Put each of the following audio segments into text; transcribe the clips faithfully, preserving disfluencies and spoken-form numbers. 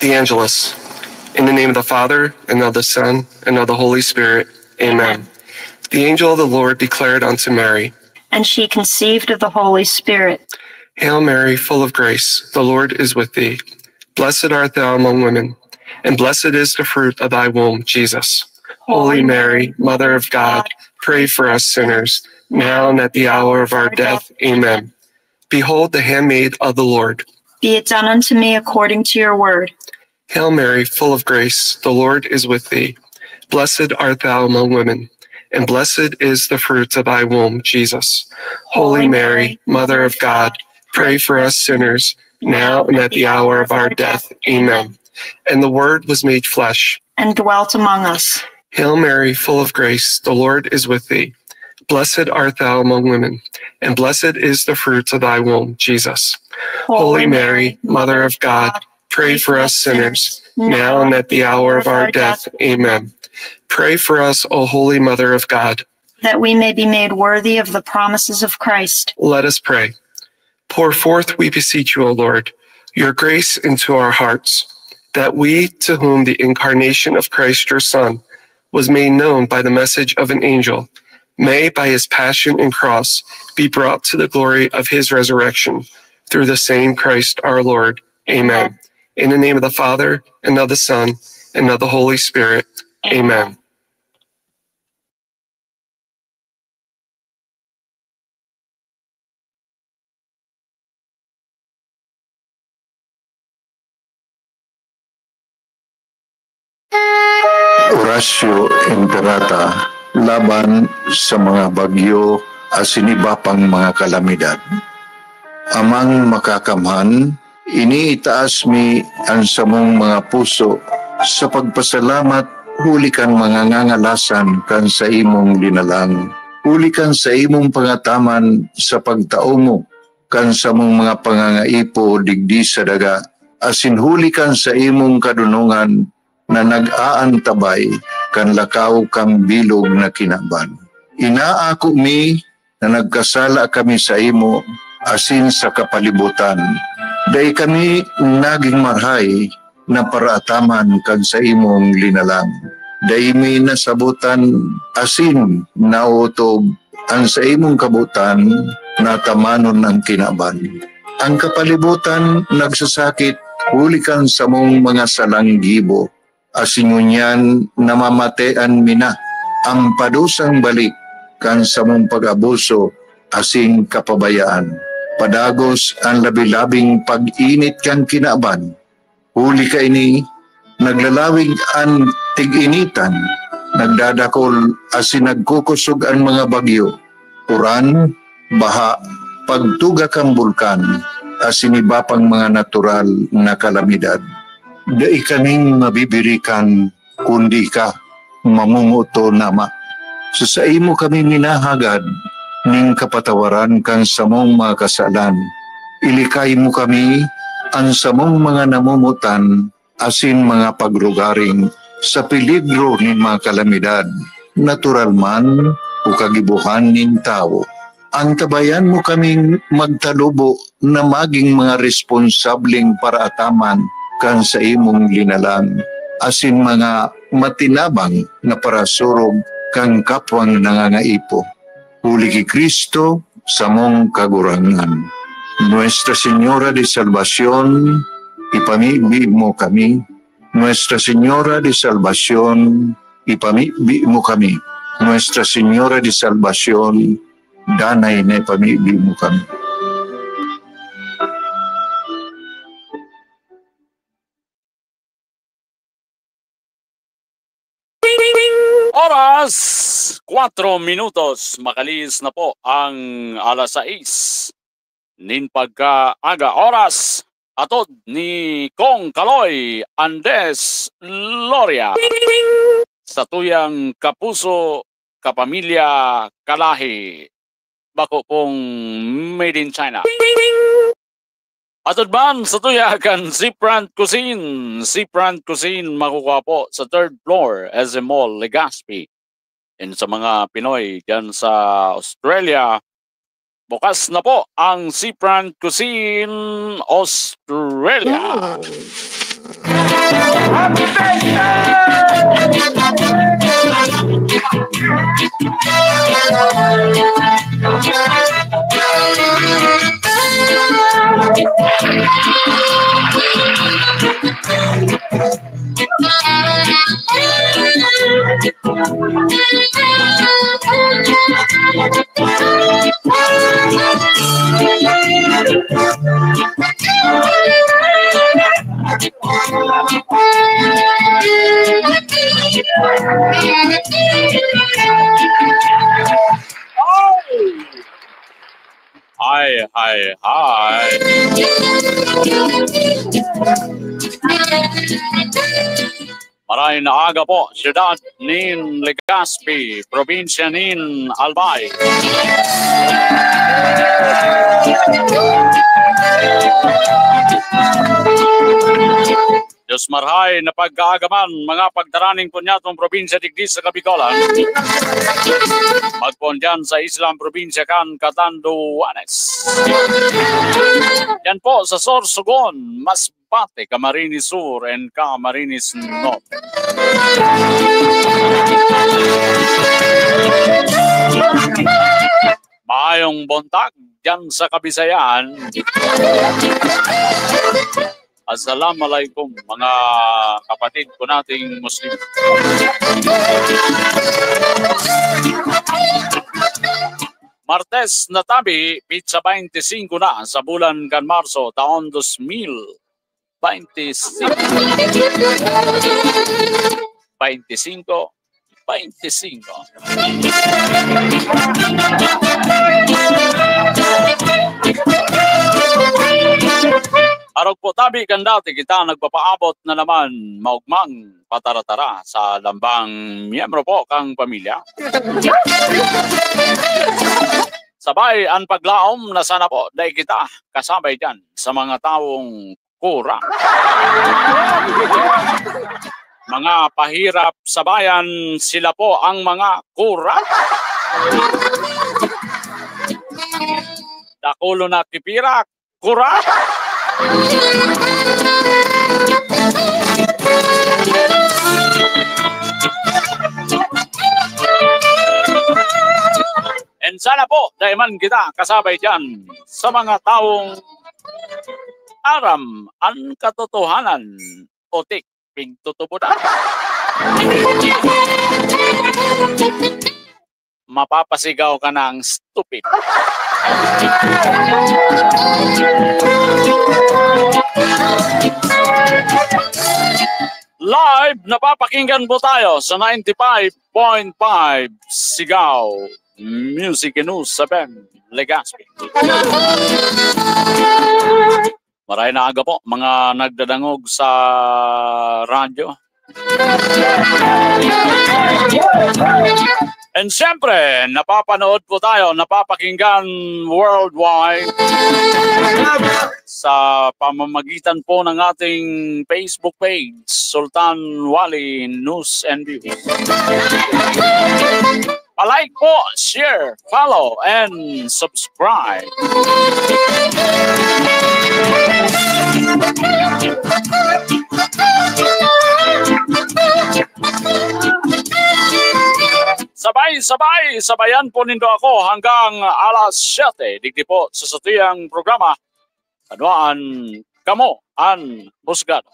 The Angelus. In the name of the Father, and of the Son, and of the Holy Spirit. Amen. The angel of the Lord declared unto Mary. And she conceived of the Holy Spirit. Hail Mary, full of grace, the Lord is with thee. Blessed art thou among women, and blessed is the fruit of thy womb, Jesus. Holy Mary, Mother of God, pray for us sinners, now and at the hour of our death. Amen. Behold the handmaid of the Lord. Be it done unto me according to your word. Hail Mary, full of grace, the Lord is with thee. Blessed art thou among women, and blessed is the fruit of thy womb, Jesus. Holy Mary, Mother of God, pray for us sinners, now and at the hour of our death. Amen. And the Word was made flesh. And dwelt among us. Hail Mary, full of grace, the Lord is with thee. Blessed art thou among women, and blessed is the fruit of thy womb, Jesus. Holy Mary, Mother of God, pray for us sinners, now and at the hour of our death. Amen. Pray for us, O Holy Mother of God. That we may be made worthy of the promises of Christ. Let us pray. Pour forth, we beseech you, O Lord, your grace into our hearts, that we, to whom the incarnation of Christ your Son was made known by the message of an angel, may, by his passion and cross, be brought to the glory of his resurrection, through the same Christ our Lord. Amen. In the name of the Father, and of the Son, and of the Holy Spirit. Amen. Oratio Imperata laban sa mga bagyo asin iba pang mga kalamidad. Amang Makakamhan, iniitaas mi an samong mga puso sa pagpasalamat huli kan mga ngangalasan kan saimong linalang, huli kan saimong pangataman sa pagtao mo kan samong mga pangangaipo digdi sa daga, asin huli kan saimong kadonongan na nag-aantabay kan lakaw kan bilog na kinaban. Inaako mi na nagkasala kami saimo asin sa kapalibotan. Dai kami nagin marahay na paraataman kan saimong linalang. Dai mi nasabotan asin naotob an saimong kabotan na atamanon an kinaban. An kapalibotan nagsasakit huli kan samong mga salang gibo, asin ngunyan namamatean mi na an padusang balik kan samong pag-abuso asin kapabayaan. Padagos an labi-labing pag-init kan kinaban. Huli kaini, naglalawig an tig-initan, nagdadakol asin nagkukosog an mga bagyo, uran, baha, pagtuga kan bulkan, asin iba pang mga natural na kalamidad. Dai kaming mabibirikan kundi ika, mamomoton, Ama. Sa saimo kami minahagad nin kapatawaran kan samong mga kasalan. Ilikay mo kami, an samong mga namomotan, asin mga pagrugaring sa peligro nin mga kalamidad, natural man o kagibohan nin tawo. Antabayan mo kaming magtalubo na magin mga responsableng paraataman kan saimong linalang, asin mga matinabang na parasurog kan kapwang nangangaipo. Huli ki Cristo, samong Kagurangnan. Nuestra Señora de Salvacion, ipamibi mo kami. Nuestra Señora de Salvacion, ipamibi mo kami. Nuestra Señora de Salvacion, danay na ipamibi mo kami. Oras, kwatro minutos. Makalihis na po ang alas sais nin pagkaaga. Oras, atod ni Kong Kaloy Andres Loria. Sa tuyang kapuso, kapamilya, kalahi. Bako pong made in China. Atod man sa tuya kan Seafront Cuisine. Seafront Cuisine makukua po sa third floor, S M Mall, Legazpi. And sa mga Pinoy dyan sa Australia, bukas na po ang Seafront Cuisine Australia. Mm. Hi, hi, hi. Maray na aga po, siyudad nin Legazpi, probinsya nin Albay. Diyos marhay na pagkaagaman, mga pagdaraning po niya itong probinsya digdi sa Kabigolan. Magpoon dyan sa islang probinsya kan Catanduanes. Yan po sa Sorsogon, Masbate, Camarines Sur and Camarines Norte. Maayong buntag dyan sa Kabisayan. Assalamualaikum, mga kapatid ko nating Muslim. Martes na tabi, pitsa baynte singko na sa bulan kan Marso, taon dos mil baynte singko. Baynte singko, baynte singko. Arog po tabi kan dati, kita nagpapaabot na naman maugmang patara-tara sa lambang miyembro po kang pamilya. Sabay an paglaom na sana po dai kita kasabay diyan sa mga tawong kura. Mga pahirap sa bayan, sila po ang mga kura. Dakulo na kipirak, kura. And sana po, dai man kita kasabay dyan sa mga taong aram an katotohanan o tik, pigtutubodan. Mapapasigaw ka ng stupid. Live, napapakinggan po tayo sa ninety-five point five Sigaw Music News seven, Legazpi. Maray na aga po, mga nagdadangog sa radyo. And siyempre, napapanood po tayo, napapakinggan worldwide sa pamamagitan po ng ating Facebook page, Sultan Wali News and Views. Pa-like po, share, follow, and subscribe. Sabay-sabay, sabayan po nindo ako hanggang alas siyete. Digdi po sa satuyang programa, Kanwaan Kamo an Husgado.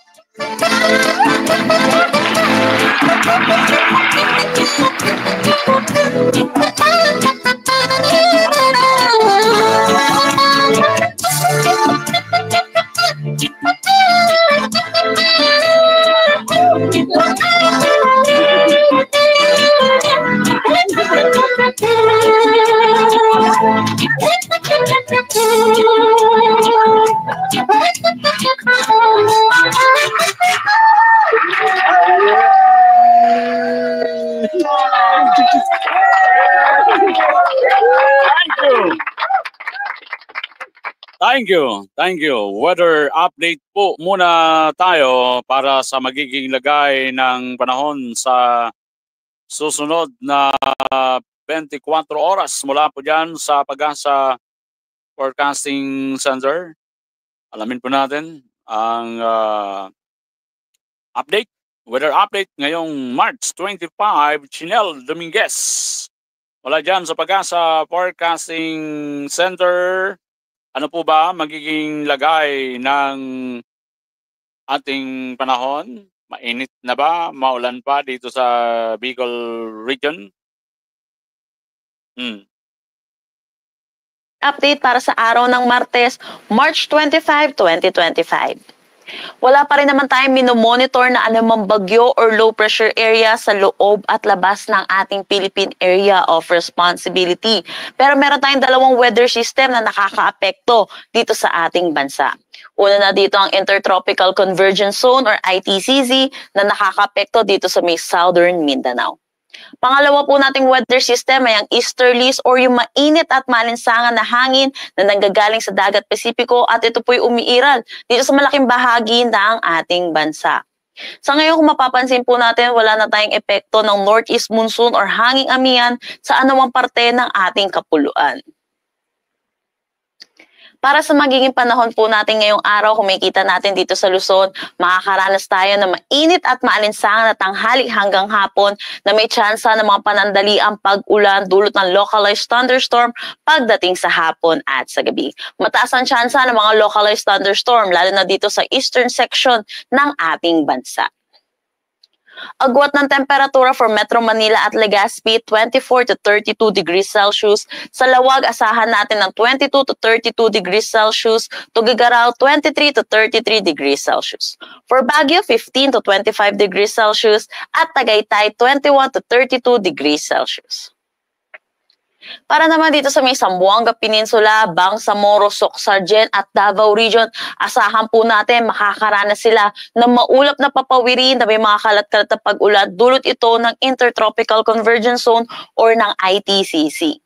Thank you. Thank you. Thank you. Weather update po muna tayo para sa magiging lagay ng panahon sa susunod na twenty-four oras mula po dyan sa PAGASA Forecasting Center. Alamin po natin ang, ah, update, weather update ngayong March twenty-five, Chinel Dominguez. Mula dyan sa PAGASA Forecasting Center, ano po ba magiging lagay ng ating panahon? Mainit na ba? Maulan pa dito sa Bicol region? Hmm. Update para sa araw ng Martes, March twenty-five, twenty twenty-five. Wala pa rin naman tayong minomonitor na anumang bagyo or low pressure area sa loob at labas ng ating Philippine Area of Responsibility. Pero meron tayong dalawang weather system na nakakaapekto dito sa ating bansa. Una na dito ang Intertropical Convergence Zone or I T C Z na nakakaapekto dito sa may Southern Mindanao. Pangalawa po nating weather system ay ang easterlies or yung mainit at maalinsangan na hangin na nanggagaling sa dagat Pasipiko at ito po'y umiiral dito sa malaking bahagi ng ating bansa. Sa ngayon, kung mapapansin po natin, wala na tayong epekto ng northeast monsoon or hanging amihan sa anumang parte ng ating kapuluan. Para sa magiging panahon po natin ngayong araw, kung makikita natin dito sa Luzon, makakaranas tayo ng mainit at maalinsangan na tanghali hanggang hapon na may tsansa ng mga panandaliang pag-ulan dulot ng localized thunderstorm pagdating sa hapon at sa gabi. Mataas ang tsansa ng mga localized thunderstorm, lalo na dito sa eastern section ng ating bansa. Agwat ng temperatura for Metro Manila at Legazpi, twenty-four to thirty-two degrees Celsius. Sa Laoag, asahan natin ng twenty-two to thirty-two degrees Celsius. Tuguegarao, twenty-three to thirty-three degrees Celsius. For Baguio, fifteen to twenty-five degrees Celsius. At Tagaytay, twenty-one to thirty-two degrees Celsius. Para naman dito sa may Zamboanga Peninsula, Bangsamoro, Soccsksargen at Davao Region, asahan po natin makakaranas sila ng maulap na papawiri na may mga kalat-kalat na pag-ulan dulot ito ng Intertropical Convergence Zone or ng I T C Z.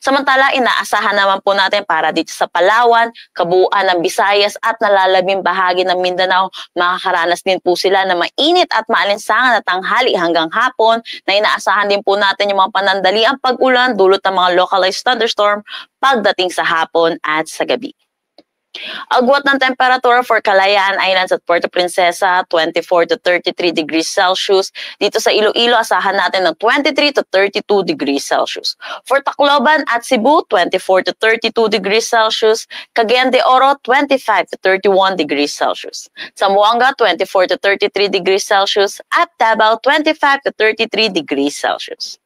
Samantala, inaasahan naman po natin para dito sa Palawan, kabuuan ng Visayas at nalalabing bahagi ng Mindanao, makakaranas din po sila ng mainit at maalinsangan na tanghali hanggang hapon na inaasahan din po natin yung mga panandaliang pag-ulan dulot ng mga localized thunderstorm pagdating sa hapon at sa gabi. Agwat ng temperatura for Kalayaan Islands at Puerto Princesa, twenty-four to thirty-three degrees Celsius. Dito sa Iloilo, asahan natin ng twenty-three to thirty-two degrees Celsius. For Tacloban at Cebu, twenty-four to thirty-two degrees Celsius. Cagayan de Oro, twenty-five to thirty-one degrees Celsius. Zamboanga, twenty-four to thirty-three degrees Celsius. At Davao, twenty-five to thirty-three degrees Celsius.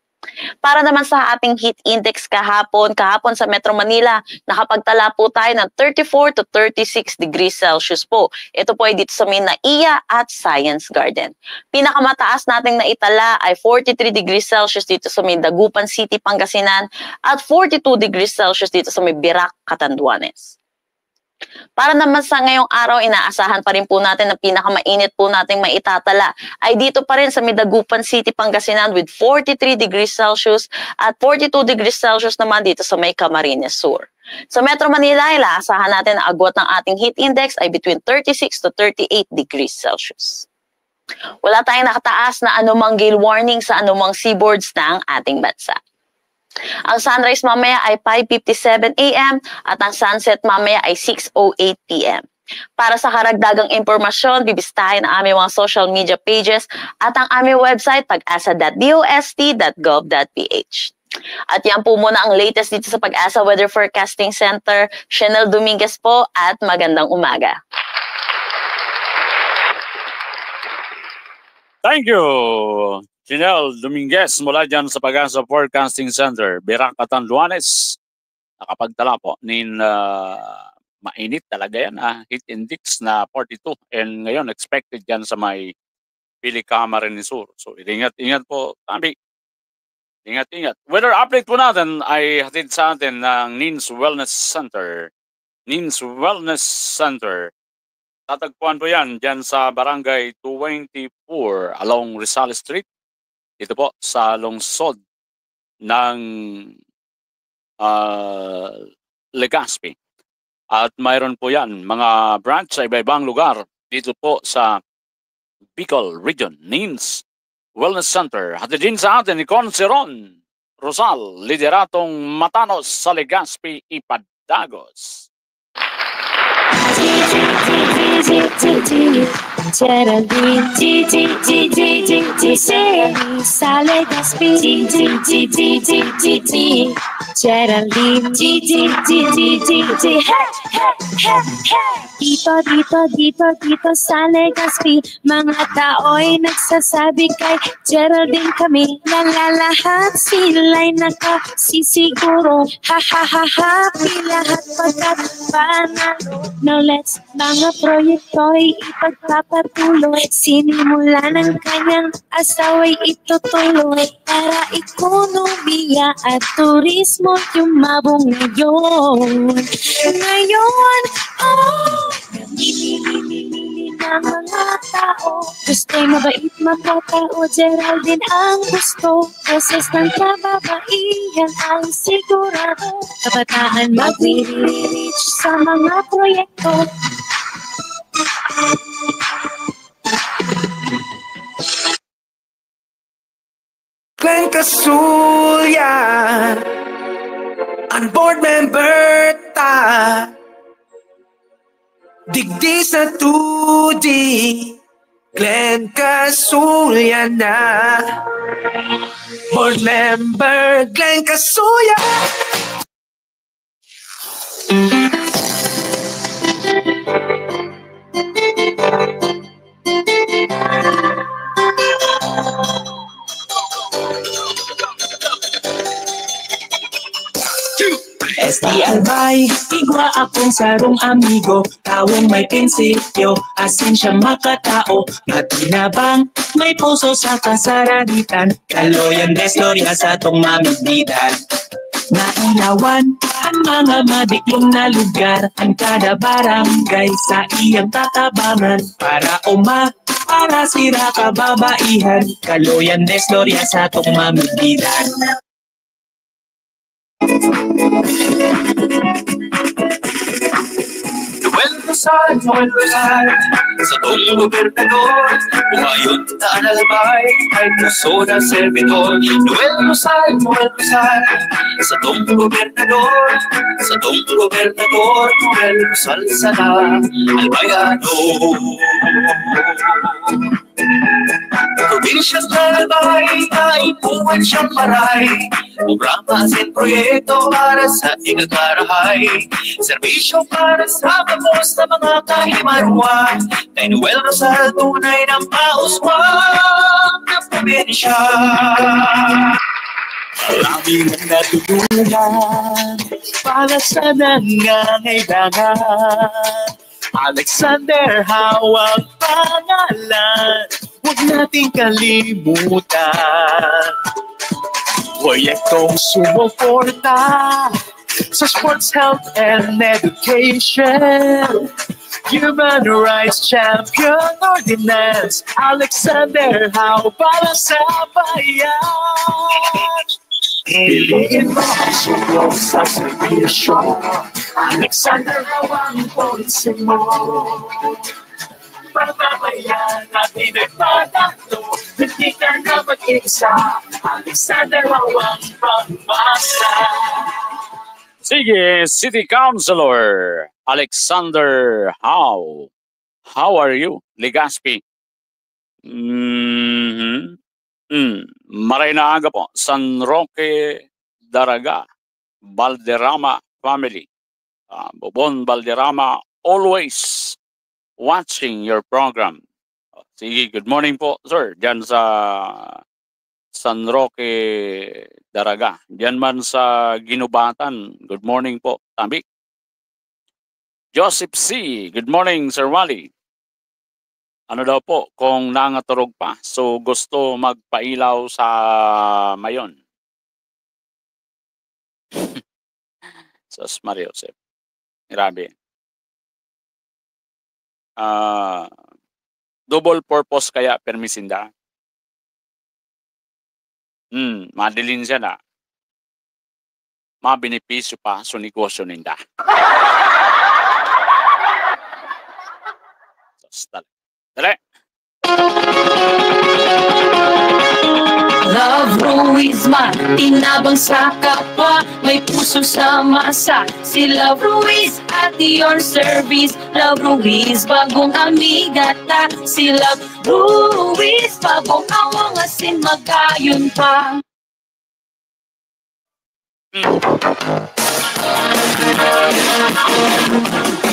Para naman sa ating heat index kahapon, kahapon sa Metro Manila, nakapagtala po tayo ng thirty-four to thirty-six degrees Celsius po. Ito po ay dito sa may NAIA at Science Garden. Pinakamataas nating naitala ay forty-three degrees Celsius dito sa may Dagupan City, Pangasinan at forty-two degrees Celsius dito sa may Virac, Catanduanes. Para naman sa ngayong araw, inaasahan pa rin po natin na pinakamainit po nating maitatala ay dito pa rin sa may Dagupan City, Pangasinan with forty-three degrees Celsius at forty-two degrees Celsius naman dito sa may Camarines Sur. Sa Metro Manila, inaasahan natin na agwat ng ating heat index ay between thirty-six to thirty-eight degrees Celsius. Wala tayong nakataas na anumang gale warning sa anumang seaboards ng ating bansa. Ang sunrise mamaya ay five fifty-seven A M at ang sunset mamaya ay six oh eight P M. Para sa karagdagang impormasyon, bibisitahin ang aming mga social media pages at ang aming website, pag asa dot D O S T dot gov dot P H. At yan po muna ang latest dito sa Pag-asa Weather Forecasting Center. Chanel Dominguez po at magandang umaga. Thank you, Chanel Dominguez mula dyan sa Pag-asa Forecasting Center, Virac, Catanduanes. Nakapagtala po nin ah, mainit talaga yan, ah, heat index na forty-two and ngayon expected yan sa may Pili, Camarines Sur. So, ingat-ingat po tabi. Ingat-ingat. Weather update po natin ay hatid sa atin ng Nins Wellness Center. Nins Wellness Center. Tatagpuan po yan dyan sa Barangay twenty-four along Rizal Street. Dito po sa lungsod ng ah, Legazpi. At mayroon po yan mga branch sa iba-ibang lugar dito po sa Bicol Region. Nins Wellness Center. Hatid din sa atin ni Consiron Rosal, lideratong Matanos sa Legazpi, Ipadagos. Geraldine, G, G, G, G, G, G, Sally Gaspi, G, G, G, G, G, G, Geraldine, G, G, G, G, G, G, hey, hey, hey, hey. Dito, dito, dito, dito sa Legazpi, mga tao'y nagsasabi kay Geraldine kami nalalahat. Sila'y nakasisiguro, ha, ha, ha, ha, lahat pagkat panalo. Now let's mga proyekto'y ipagpapatuloy. Sinimulan ng kanyang asawa'y itutuloy para ekonomiya at turismo yumabong ngayon. Ngayon, oh, namimili ng mga tao. Gusto'y mabait, mapatao, Geraldine ang gusto. Boses ng kababaihan ang sigurado. Kabataan magre-reach sa mga proyekto. Glenn Casulla, ang board member ta. Digdi sa two D, Glenn Casulla na. Board member Glenn Casulla. Este Albay, igwa akong sarong amigo, tawong may prinsipyo, asin siya makatao, matinabang, may puso sa kasaraditan, kaloyan, desloria sa tong mamigditan. Nailawan ang mga madiklong na lugar, ang kada barangay sa iyang tatabangan, para uma, para sira kababaihan, kaloyan, desloria sa tong mamigditan. Noel Rosal, Noel Rosal, sa tong gobernador, umayon ta an Albay, ay puso na servidor. Noel Rosal, Noel Rosal, sa tong gobernador, sa tong gobernador, Noel Rosal sana, Albayano. Probinsya sa Albay, kaipuhan siyang maray. Programa asin proyekto para sa ikakarahay. Serbisyo para sa gabos na mga kahimaruan. Kay Noel Rosal, tunay na mauswag na probinsya. Maraming natutulungan para sa nangangailangan. Alexander Hao ang pangalan, huwag nating kalimutan. Proyektong sumuporta sa sports, health, and education. Human rights champion ordinance, Alexander Hao para sa bayan. Piliin mo ang suko sa serbisyo. Alexander Hao ang polisi mo. Pagbabayan na pinagpatatlo, hindi ka na mag-iisa. Alexander Hao ang pagmasa. Sige, City Councilor Alexander Hao. How are you, Legazpi? Mhm. Mm. Maray na aga po, San Roque, Daraga, Valderrama family. Ah, Bobon Valderrama, always watching your program. Sige, good morning po, sir, dyan sa San Roque, Daraga. Diyan man sa Guinobatan, good morning po, Tabi. Joseph C, good morning, Sir Wally. Ano daw po, kung nangaturog pa, so gusto magpailaw sa Mayon. Sus, Maria Joseph. Grabe. Ah, double purpose kaya permi sinda? Hmm, madilin siya na. Mabenepisyo pa sa negosyo ninda. Sus, tal-, dali. Love Ruiz, matinabang sa kapwa, may puso sa masa. Si Love Ruiz at your service. Love Ruiz, bagong amiga ta. Si Love Ruiz, bagong awang asin magayon pa.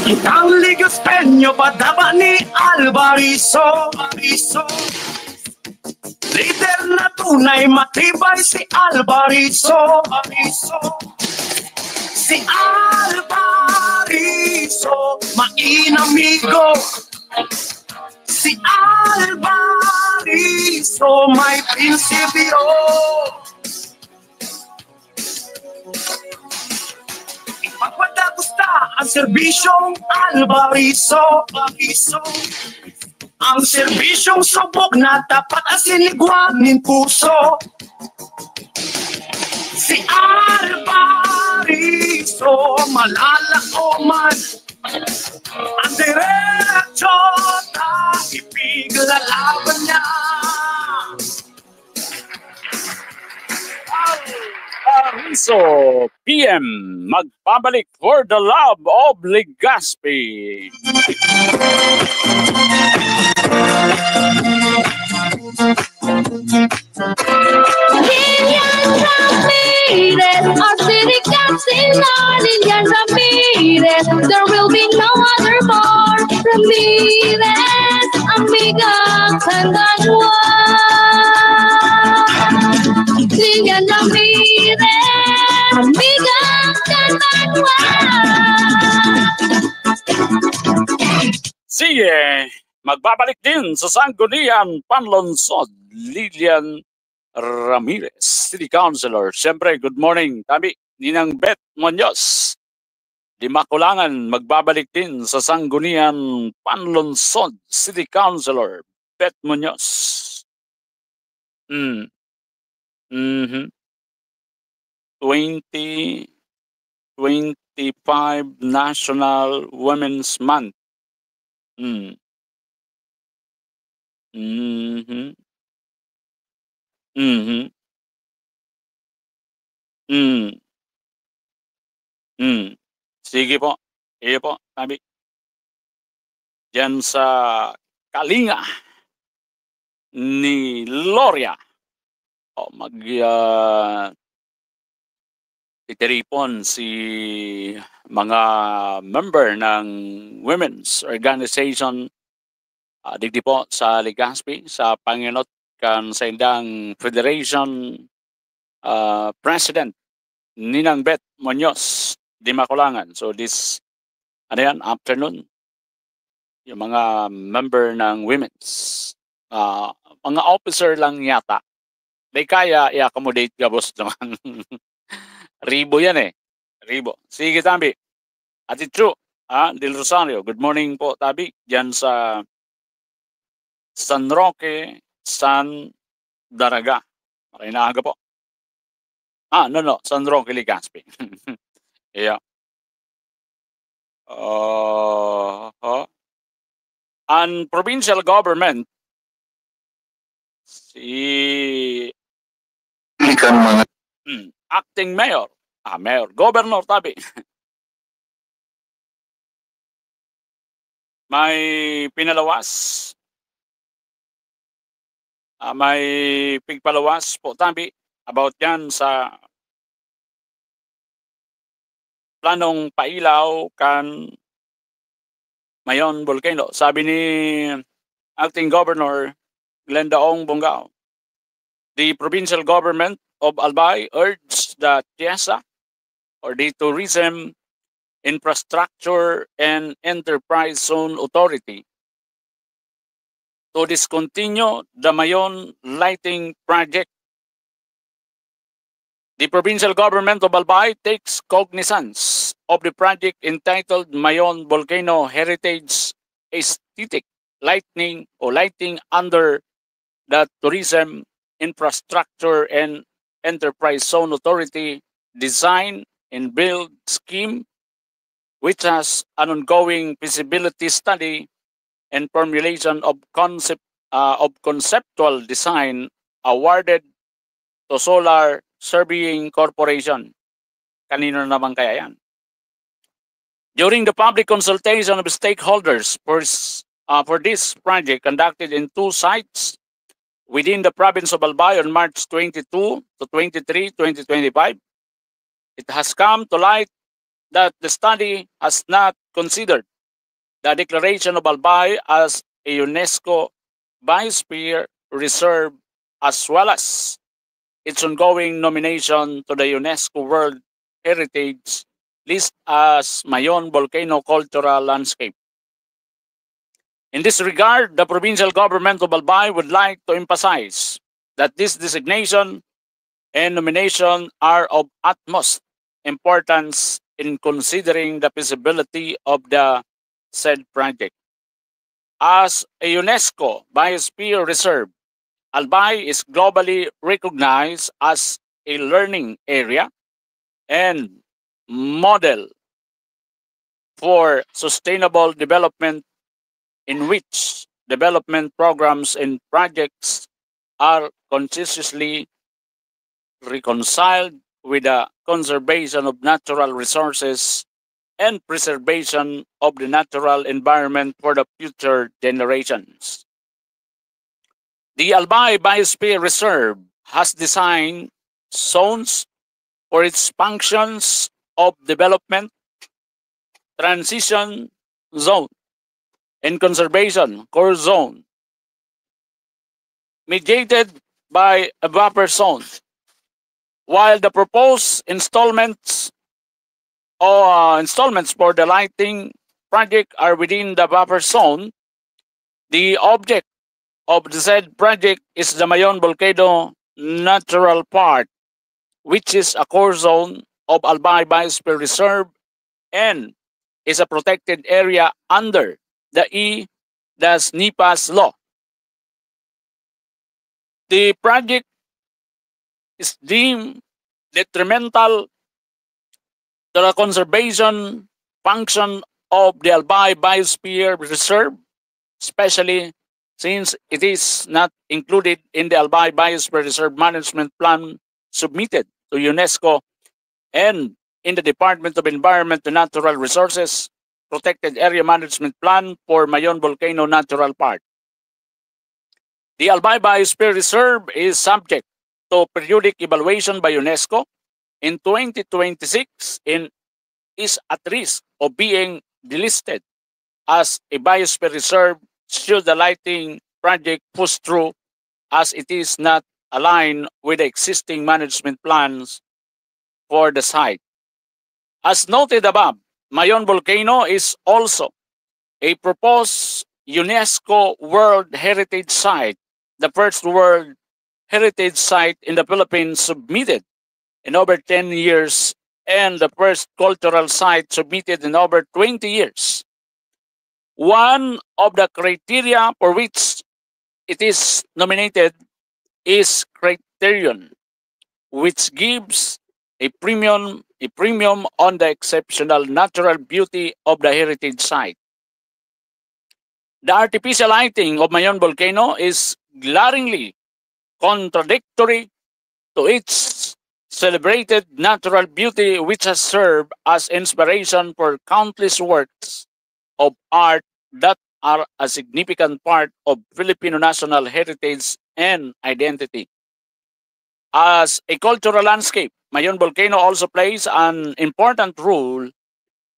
Itang Legazpeño padaba ni Alvarizo. Lider na tunay matibay si Alvarizo. Si Alvarizo, main amigo. Si Alvarizo, may prinsipyo. Ipagpadagusta ang serbisyong Alvarizo. Ang serbisyong subok na tapat asin ligwa nin puso. Si Alvarizo, malalaoman. Ang derecho ta ipiglalaban niya. Alvarizo, P M, magbabalik for the love of Legazpi. Lilian Ramirez, our city councilor, Lilian Ramirez, there will be no other more. Ramirez, amiga, kandangwa. Lilian Ramirez, amiga, kandangwa. Sige, magbabalik din sa Sanggunian Panlungsod, Lilian Ramirez, City Councilor. Siyempre, good morning, tabi, Ninang Beth Muñoz. Di makulangan, magbabalik din sa Sanggunian Panlungsod, City Councilor Beth Muñoz. Mm. Mhm. Twenty twenty-five National Women's Month. Mm. Mhm. Mhm. Hmm. Hmm. Sige po. Iyo po, tabi. Diyan sa kalinga ni Loria. O, mag, ah, titiripon si mga member ng women's organization, ah, digdi po sa Legazpi, sa pangenot kan saindang federation, ah, president, Ninang Beth Muñoz, di makulangan. So this, ano yan, afternoon, yung mga member ng women's, ah, mga officer lang yata, di kaya i-accommodate gabos naman. Ribo yan eh. Ribo. Sige, tabi. Ate Chu, ah, Del Rosario, good morning po, tabi. Diyan sa San Roque, San Daraga. Maray na aga po. Ah, no, no, San Roque, Legazpi. Iya. Oho. Ang provincial government, si Republican mga Hmm, acting mayor. Ah, mayor. Governor, tabi. May pinaluwas. Ah, may pigpaluwas po, tabi, about yan sa planong pailaw kan Mayon Volcano. Sabi ni Acting Governor Glenda Ong Bongao, the provincial government of Albay urged the TIESA or the Tourism Infrastructure and Enterprise Zone Authority to discontinue the Mayon Lighting Project. The provincial government of Albay takes cognizance of the project entitled Mayon Volcano Heritage Aesthetic Lightning or Lighting under the Tourism Infrastructure and Enterprise Zone Authority Design and Build Scheme, which has an ongoing feasibility study and formulation of concept, uh, of conceptual design awarded to Solar Surveying Corporation. Kanino na naman kaya yan? During the public consultation of stakeholders for, s- uh, for this project conducted in two sites within the province of Albay on March twenty-two to twenty-three, twenty twenty-five, it has come to light that the study has not considered the declaration of Albay as a UNESCO Biosphere Reserve, as well as its ongoing nomination to the UNESCO World Heritage List as Mayon Volcano Cultural Landscape. In this regard, the provincial government of Albay would like to emphasize that this designation and nomination are of utmost importance in considering the feasibility of the said project. As a UNESCO Biosphere Reserve, Albay is globally recognized as a learning area and model for sustainable development, in which development programs and projects are consciously reconciled with the conservation of natural resources and preservation of the natural environment for the future generations. The Albay Biosphere Reserve has designed zones for its functions of development, transition zone, and conservation core zone, mediated by a buffer zone. While the proposed installments or, uh, installments for the lighting project are within the buffer zone, the object of the said project is the Mayon Volcano Natural Park, which is a core zone of Albay Biosphere Reserve and is a protected area under the E, the SNIPAS law. The project is deemed detrimental to the conservation function of the Albay Biosphere Reserve, especially since it is not included in the Albay Biosphere Reserve Management Plan submitted to UNESCO and in the Department of Environment and Natural Resources Protected Area Management Plan for Mayon Volcano Natural Park. The Albay Biosphere Reserve is subject to periodic evaluation by UNESCO in twenty twenty-six and is at risk of being delisted as a biosphere reserve should the lighting project push through, as it is not aligned with the existing management plans for the site. As noted above, Mayon Volcano is also a proposed UNESCO World Heritage Site, the first World Heritage Site in the Philippines submitted in over ten years, and the first cultural site submitted in over twenty years. One of the criteria for which it is nominated is criterion, which gives a premium, a premium on the exceptional natural beauty of the heritage site. The artificial lighting of Mayon Volcano is glaringly contradictory to its celebrated natural beauty, which has served as inspiration for countless works of art that are a significant part of Filipino national heritage and identity. As a cultural landscape, Mayon Volcano also plays an important role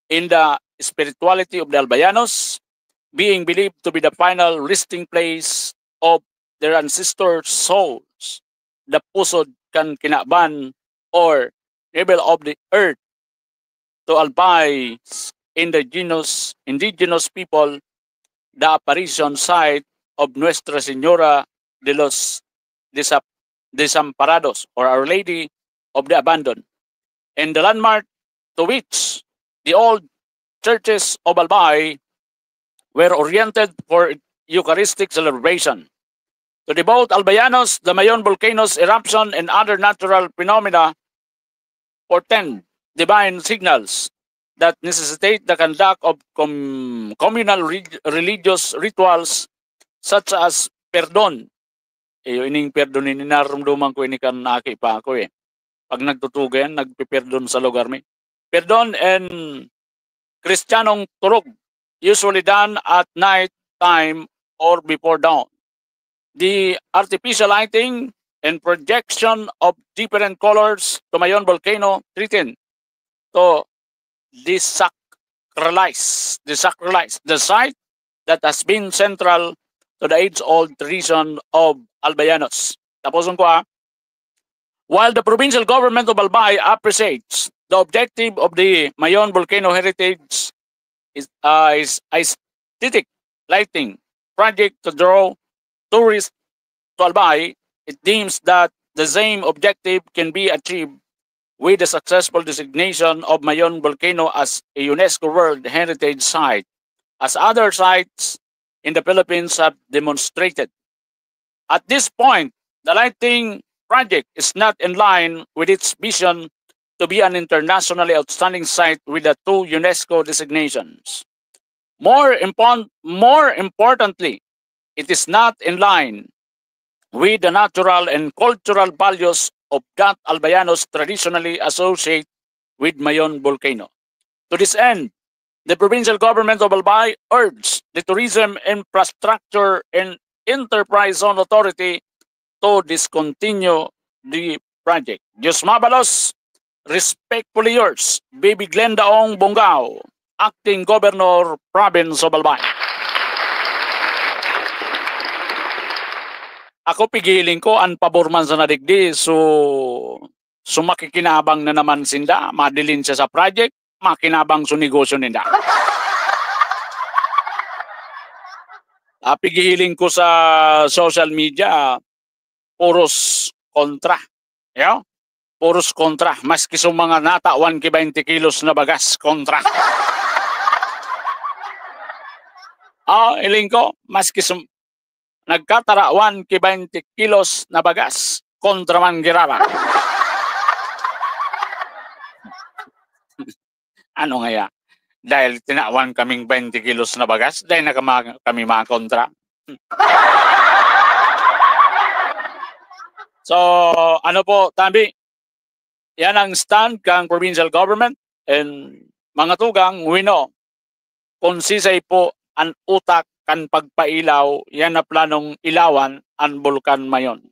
in the spirituality of the Albayanos, being believed to be the final resting place of their ancestor souls, the pusod kan kinaban or navel of the earth, to Albay's indigenous, indigenous people, the apparition site of Nuestra Señora de los Desap-, Desamparados, or Our Lady of the Abandon, and the landmark to which the old churches of Albay were oriented for Eucharistic celebration. To devout Albayanos, the Mayon volcano's eruption and other natural phenomena portend divine signals that necessitate the conduct of com-, communal re-, religious rituals such as perdon, Iyo ining perdon ini, narumduman ko ini kan aki pa ako, eh. Pag nagtutugan, nagpiperdon sa lugar mi. Perdon and Kristiyanong turog, usually done at night time or before dawn. The artificial lighting and projection of different colors to Mayon volcano threaten to desacralize, desacralize the site that has been central to the age-old tradition of Albayanos. Taposon ko, ah. While the provincial government of Albay appreciates the objective of the Mayon Volcano Heritage is, uh, is aesthetic lighting project to draw tourists to Albay, it deems that the same objective can be achieved with the successful designation of Mayon Volcano as a UNESCO World Heritage Site, as other sites in the Philippines have demonstrated. At this point, the lighting project is not in line with its vision to be an internationally outstanding site with the two UNESCO designations. More, impon- more importantly, it is not in line with the natural and cultural values of that Albayanos traditionally associate with Mayon volcano. To this end, the provincial government of Albay urged the Tourism Infrastructure and Enterprise Zone Authority to discontinue the project. Diyos mabalos, respectfully yours, Baby Glenda Ong Bongao, Acting Governor, Province of Albay. Ako, pigiling ko, an pabor man sa nadigdi, so, so makikinabang na naman sinda, madilin siya sa project, makinabang sa negosyo ninda. Ah, pigiling ko sa social media, puros kontra. Yo? Puros kontra. Maski sa mga natawan ki twenty kilos na bagas, kontra. Ah, iling ko, maski sa nagkatarawan ki twenty kilos na bagas, kontra man girara. Ano ngaya? Dahil tinawan kaming twenty kilos na bagas, dahil na kama-, kami makontra. So, ano po, tabi, yan ang stand kang provincial government and mga tugang, we know kung sisay po an utak kan pagpailaw yan na planong ilawan an Bulkan Mayon.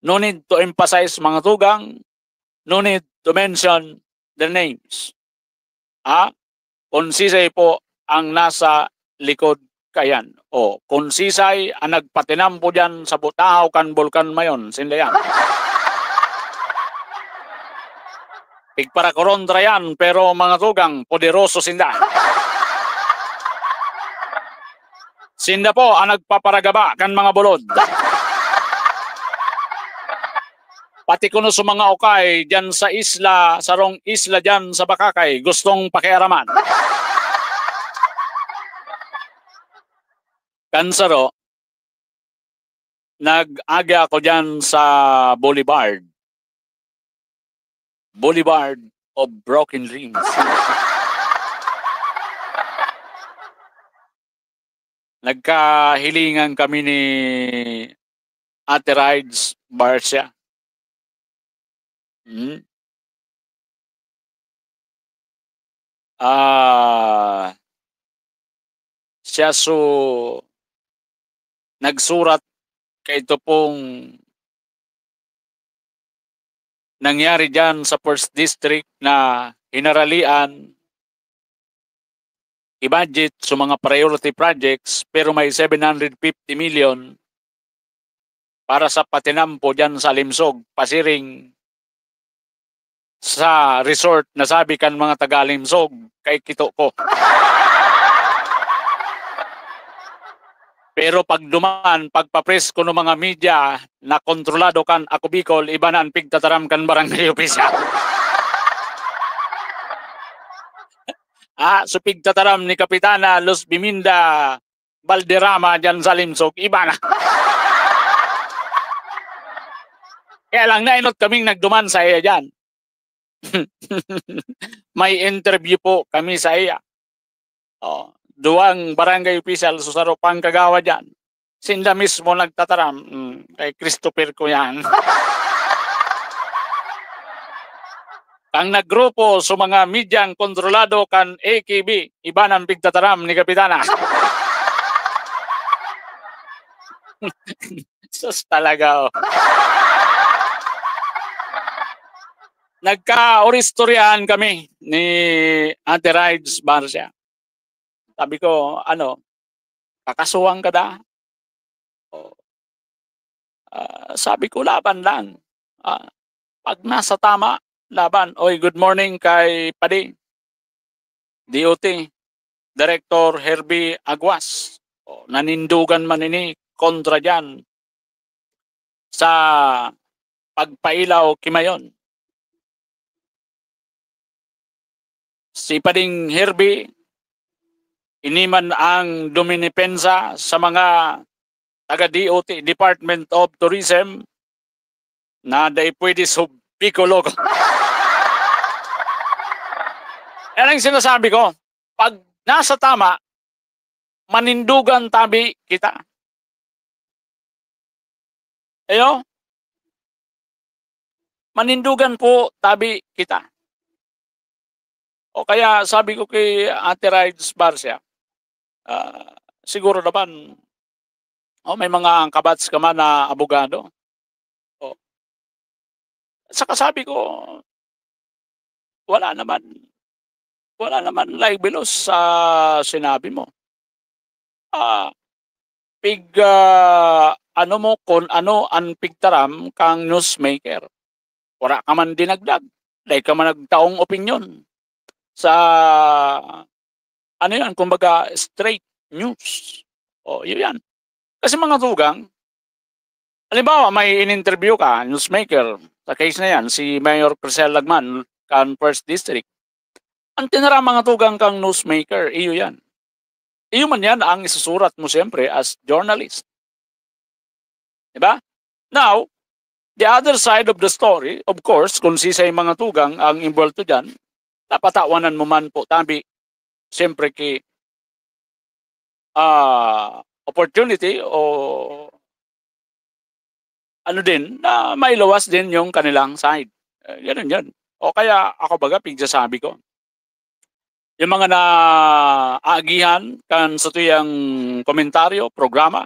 No need to emphasize, mga tugang, no need to mention their names. Ha? Kung sisay po ang nasa likod kayan. O, kung sisay ang nagpatinampo diyan sa butahaw kan Bulkan Mayon, sinda yan. Pigparakorontra yan, pero mga tugang, poderoso sinda. Sinda po ang nagpaparagaba kan mga bulod. Pati kuno sa mga ukay diyan sa isla, sarong isla diyan sa Bacacay, gustong pakiaraman. Kan saro, nag-agi ako diyan sa Boulevard. Boulevard of Broken Dreams. Nagkahilingan kami ni Ate Rides Barcia. Hmm. Ah, siya so nagsurat kaito pong nangyari diyan sa First District na hinaralian i-budget sa mga priority projects, pero may seven hundred fifty million para sa patinampo diyan sa Alimsog, pasiring sa resort na sabi kan mga taga Alimsog, kay kito ko. Pero pag duman, pagpa-press ko ng mga media na kontrolado kan Ako Bicol, iba na ang pigtataram kan barangay opisyal. Ah, so pigtataram ni Kapitana Luz Biminda Valderrama diyan sa Alimsog, iba na. Kaya lang, nainot kaming nagduman sa iya diyan. May interview po kami sa iya. Oh, duwang barangay official sa saro pang kagawad diyan. Sinda mismo nagtataram, mm, kay Christopher ko yan. Ang naggrupo sa mga medyang kontrolado kan A K B, iba nang pigtataram ni Kapitana. Sus, talaga, oh. Nagkaoristoryahan kami ni Ate Rides Barcia. Sabi ko, "Ano, kakasuhan ka da?" Oh. Ah, sabi ko, "Laban lang. Ah, pag nasa tama, laban." Oy, good morning kay Padi. D O T, Director Herbie Aguas. Oh, nanindugan man ini kontra diyan sa pagpailaw ki Mayon. Si Pading Herbie, ini man ang duminipensa sa mga taga D O T, Department of Tourism, na dai pwede sub Pico Loco. Yan ang sinasabi ko. Pag nasa tama, manindugan tabi kita. Ayo? Manindugan po tabi kita. O kaya sabi ko kay Ate Rides Barcia, ah, siguro naman, oh, may mga kabats ka man na abogado. Oh. Saka sabi ko, "Wala naman, wala naman libelos sa sinabi mo." Ah, pig, ah, ano mo, kun ano an pigtaram kang newsmaker. Wara ka man dinagdag, dai ka man nagtaong opinyon sa, ano yan, kumbaga, straight news. O, yun yan. Kasi, mga tugang, halimbawa, may in-interview ka, newsmaker, sa case na yan, si Mayor Crisel Lagman, kan First District. Ang tinara, mga tugang, kang newsmaker, iyo yan. Iyo man yan ang isusurat mo, siyempre, as journalist. Diba? Now, the other side of the story, of course, kung sisay, mga tugang, ang involved dyan, napatawanan mo man po, tabi, siyempre, ki, ah, opportunity o ano din, na mailuwas din yung kanilang side. Eh, ganun yun. O kaya, ako baga, pigsasabi ko. Yung mga naagihan kan satuyang komentaryo, programa,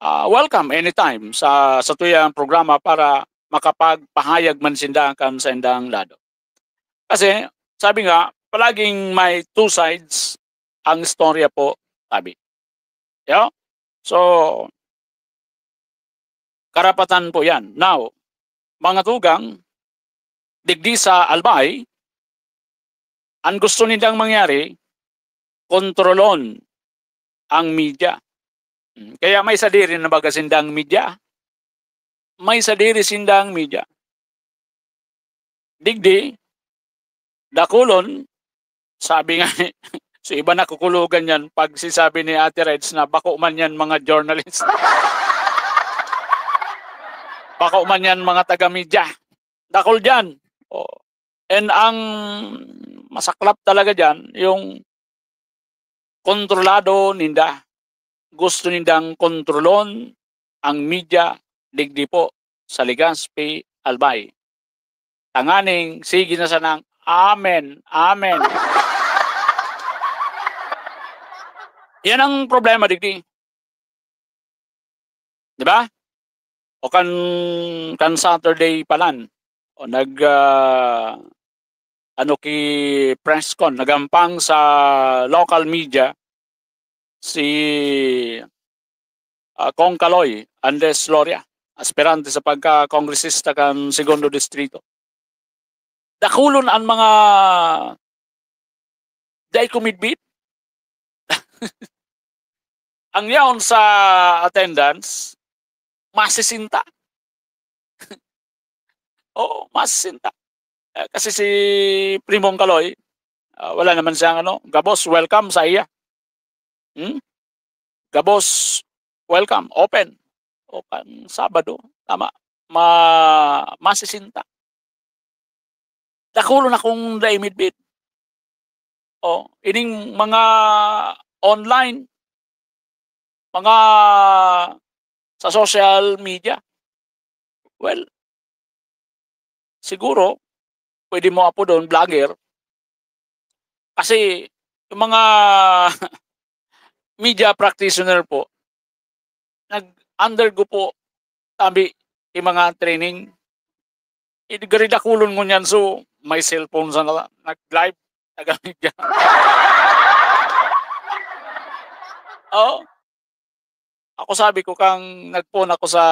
ah, welcome anytime sa satuyang programa para makapagpahayag man sinda kan saindang lado. Kasi, sabi nga, palaging may two sides ang istorya po, sabi. Yo? So, karapatan po yan. Now, mga tugang, digdi sa Albay, ang gusto nindang mangyari, kontrolon ang media. Hmm, kaya may sadiri na baga sindang media. May sadiri sindang media. Digdi, dakulon, sabi nga ni, so iba nakukulugan yan pag sisabi ni Ate Reds na bako man yan mga journalist. Bako man yan mga taga-media. Dakul dyan. Oh. And ang masaklap talaga dyan, yung kontrolado ninda. Gusto nindang kontrolon ang media digdi po sa Legazpi, Albay. Tanganing, sige na sanang, "Amen, amen." Yan ang problema digdi. Di ba? O kan, kan Saturday pa lang, o nag, ah, ano, ki press con, nagampang sa local media si, ah, Cong Kaloy Andres Loria, aspirante sa pagka-kongresista kan Segundo Distrito. Dakulon an mga dai kumidbid. Ang yaon sa attendance, masisinta. Oo, masisinta. Eh, kasi si Primong Kaloy, ah, wala naman siyang ano, gabos, welcome sa iya. Hmm? Gabos, welcome, open. O kan Sabado, tama, ma-, masisinta. Dakulon akong dai midbid. O, ining mga online, mga sa social media. Well, siguro, pwede mo apodon vlogger. Kasi yung mga media practitioner po, nag-undergo po tabi yung mga training. Igaridakulon ngunyan, so may cellphone sana nag-live, taga-media. Oo. Ako, sabi ko, kang nagpoon ako sa,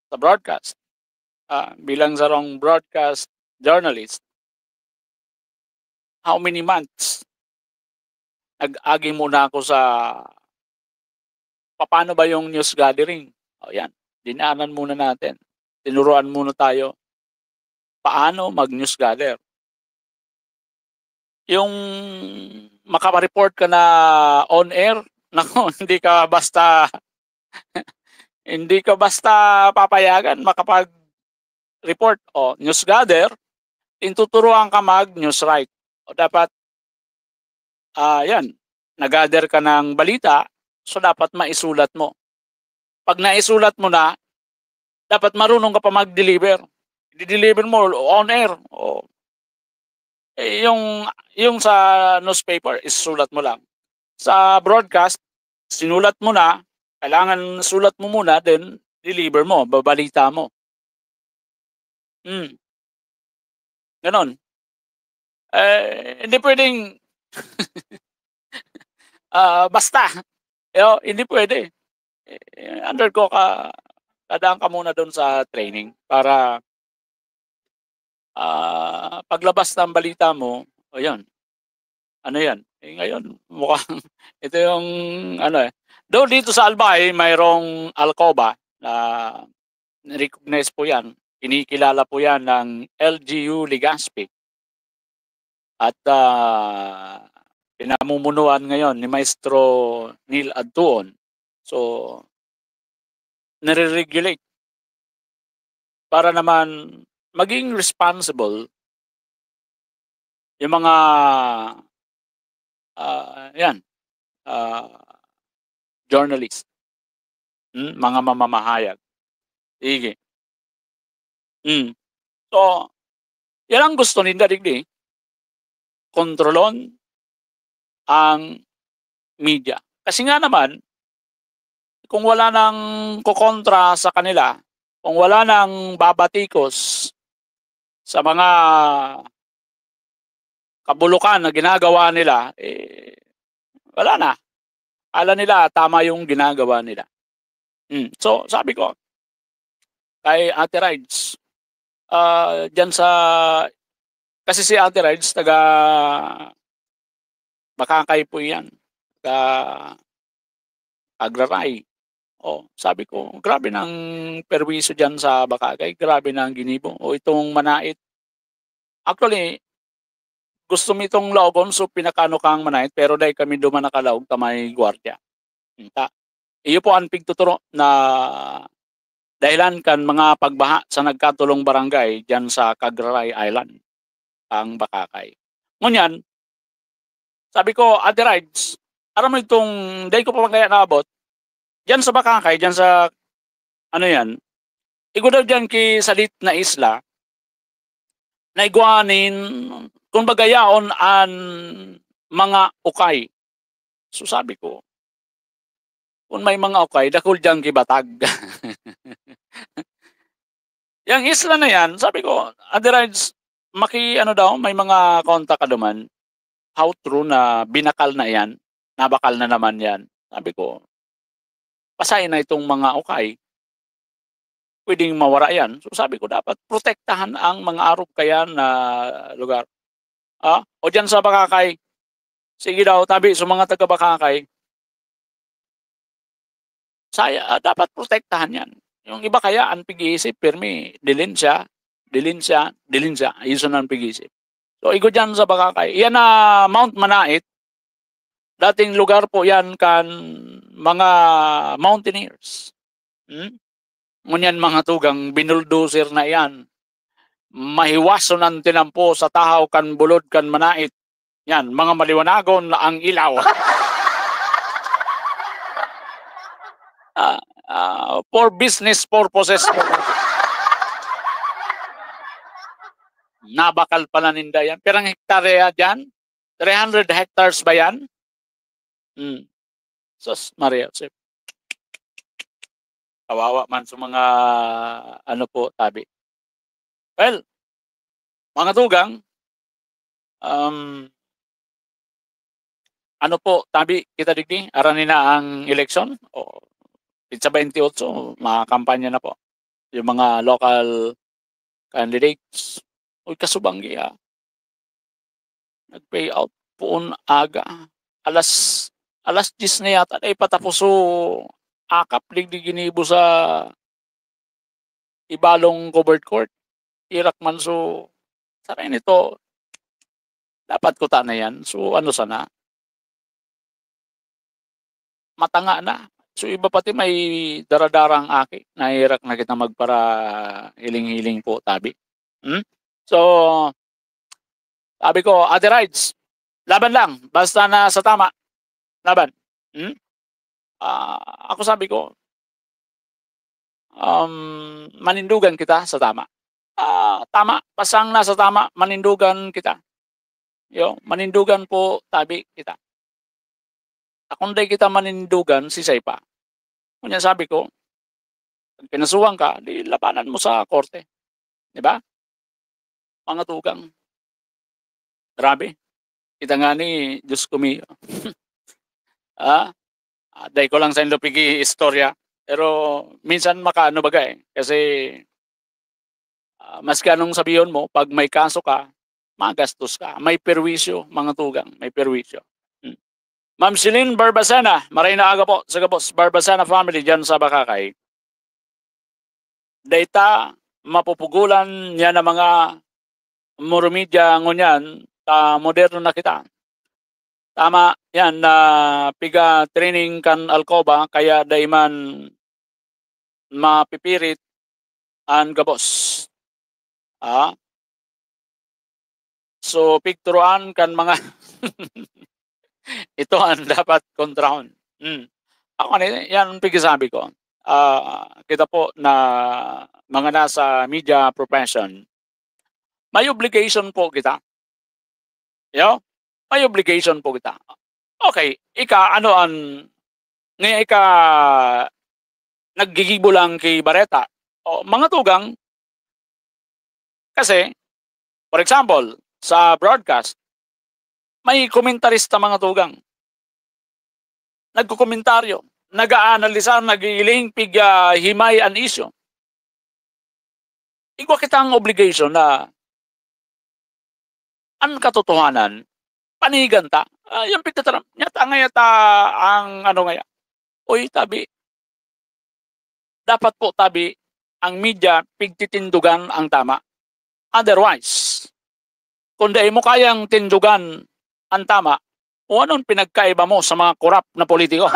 sa broadcast, ah, bilang sarong broadcast journalist, how many months? Nag-agi muna ako sa paano ba yung news gathering. O yan, dinaanan muna natin. Tinuruan muna tayo paano mag-news gather. Yung makapareport ka na on air, nako, hindi ka basta, hindi ka basta papayagan makapag-report. O, news gather, intuturuan ka mag-news write. O, dapat, ah, yan, nag-gather ka ng balita, so dapat maisulat mo. Pag naisulat mo na, dapat marunong ka pa mag-deliver. I-deliver mo on air. O, eh, yung, yung sa newspaper, isulat mo lang. Sa broadcast, sinulat mo na, kailangan sulat mo muna, then deliver mo, babalita mo. Hmm. Ganon. Eh, hindi pwedeng, ah, basta. Yo, hindi pwede. Eh, undergo ka, dadaan ka muna dun sa training para, ah, paglabas ng balita mo, o yun. Ano yan? Eh, ngayon, mukhang ito yung ano, eh. Though dito sa Albay, mayroong Alcoba na recognize po yan. Kinikilala po yan ng L G U Legazpi. At, ah, pinamumunuan ngayon ni Maestro Neil Adtuon. So, nare-regulate para naman maging responsible yung mga, ah, yan, ah, journalist, hmm, mga mamamahayag. Sige. Hmm. So, yan ang gusto ninda digdi, kontrolon ang media. Kasi nga naman, kung wala nang kokontra sa kanila, kung wala nang babatikos sa mga kabulukan na ginagawa nila, eh, wala na. Akala nila tama yung ginagawa nila. Hmm. So, sabi ko kay Ate Rides, ah, diyan sa, kasi si Ate Rides taga Bacacay po yan, taga Agraray. Oh, sabi ko, "Grabe ng perwisyo diyan sa Bacacay, grabe na ang ginibo." O itong Manait, actually, gusto mi itong laogon, so pinakaano kang Manait, pero dai kami duman nakalaog ta may gwardiya. Hmm, ta iyo po an pigtuturo na dahelan kan mga pagbaha sa nagkatulong barangay diyan sa Cagraray Island, ang Bacacay. Ngunyan, sabi ko, "Ate Rides, aram mo itong, dai ko pa man kaya naabot, diyan sa Bacacay, diyan sa, ano yan, igwa daw diyan ki sadit na isla, na igwa nin, kumbaga, yaon an mga ukay." So, sabi ko, "Kung may mga ukay, dakul diyan ki batag." Yang isla na yan, sabi ko, "Ate Rides, maki-ano daw, may mga kontak ka duman? How true na binakal na yan? Nabakal na naman yan?" Sabi ko, "Pasay na itong mga ukay, pwedeng mawara yan." So, sabi ko, "Dapat protektahan ang mga arog kayan na lugar." Ah, o diyan sa Bacacay, sige daw, tabi sa mga taga Bacacay, saya, ah, dapat protektahan yan. Yung iba kaya, ang pig-iisip, pirmi, dilin siya, dilin siya, dilin siya. Ayun, so, ang pig-iisip. So, igo dyan sa Bacacay. Yan na Mount Manait, dating lugar po yan kan mga mountaineers. Hmm? Ngunyan, mga tugang, binuldoser na yan. Mahiwason ang tinampo sa tahaw kan bulod kan Manait. Yan, mga maliwanagon na ang ilaw. Ah, ah, for business purposes. Nabakal pala ninda yan. Pirang hektarya dyan? Three hundred hectares ba yan? Hmm. Sus, Maria Josep. Kawawa man sa mga, ano po, tabi. Well, mga tugang, um, ano po, tabi kita digdi, arani na ang eleksyon, o petsa twenty-eight, makakampanya na po. Yung mga local candidates, uy, kasubanggi, ah. Nag-pay out poon aga. Alas, alas diyes na yata, dai pa tapos so akap digdi ginibo sa Ibalong Covered Court. Irak man so, saray nito, dapat kuta na yan. So, ano sana? Matanga na. So, iba pati may daradarang aki. Nahirak na kita magpara hiling-hiling po, tabi. Hmm? So, sabi ko, "Ate Rides, laban lang. Basta na sa tama. Laban." Hmm? Ah, ako sabi ko, um, manindugan kita sa tama. Ah, tama, pasang na sa tama, manindugan kita. Yo, manindugan po, tabi kita. Kung dai kita manindugan, sisay pa? Ngunyan sabi ko, pag kinasuhan ka, di labanan mo sa korte. Di ba? Mga tugang. Grabe. Kita nga ni, Diyos ko mio. Ah, ah, dai ko lang sa inyo pigi-istorya. Pero minsan makaano baga eh. Kasi, ah, maski anong sabihon mo, pag may kaso ka, magastos ka. May perwisyo, mga tugang, may perwisyo. Hmm. Ma'am Celine Barbacena, maray na aga po sa gabos Barbacena family dyan sa Bacacay. Dai ta mapupugulan niya na mga murumidya ngunyan ta moderno na kita. Tama yan na piga training kan Alcoba kaya dai man mapipirit an gabos. Ah? So, pigturuan kan mga ito ang dapat kontrahon. Hmm. Ako ni, yan ang pigisabi ko. Ah, kita po na mga nasa media profession, may obligation po kita. Yo? May obligation po kita. Okay, ika, ano an, nga ika, naggigibo lang ki Bareta. O, mga tugang, kasi, for example, sa broadcast, may komentarista, mga tugang. Nagkokomentaryo, nag-aanalisar, nag-iiling, pig-, ah, himay an isyu. Igwa kitang obligation na an katotohanan, panigan ta. Ah, yung pigtataram, nyata ngaya ta ang ano ngaya. Uy, tabi, dapat po, tabi, ang media pigtitindugan ang tama. Otherwise, kung dai mo kayang tindugan ang tama, o anong pinagkaiba mo sa mga korap na politiko?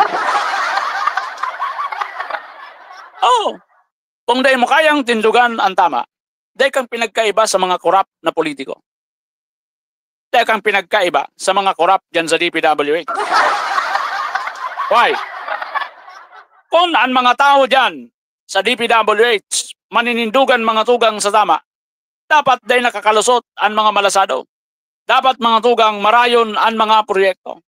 Oh, kung dai mo kayang tindugan ang tama, dai kang pinagkaiba sa mga korap na politiko. Dai kang pinagkaiba sa mga korap dyan sa D P W H. Why? Kung ang mga tao dyan sa D P W H maninindugan, mga tugang, sa tama, dapat dai nakakalusot an mga malasado. Dapat, mga tugang, marayon an mga proyekto.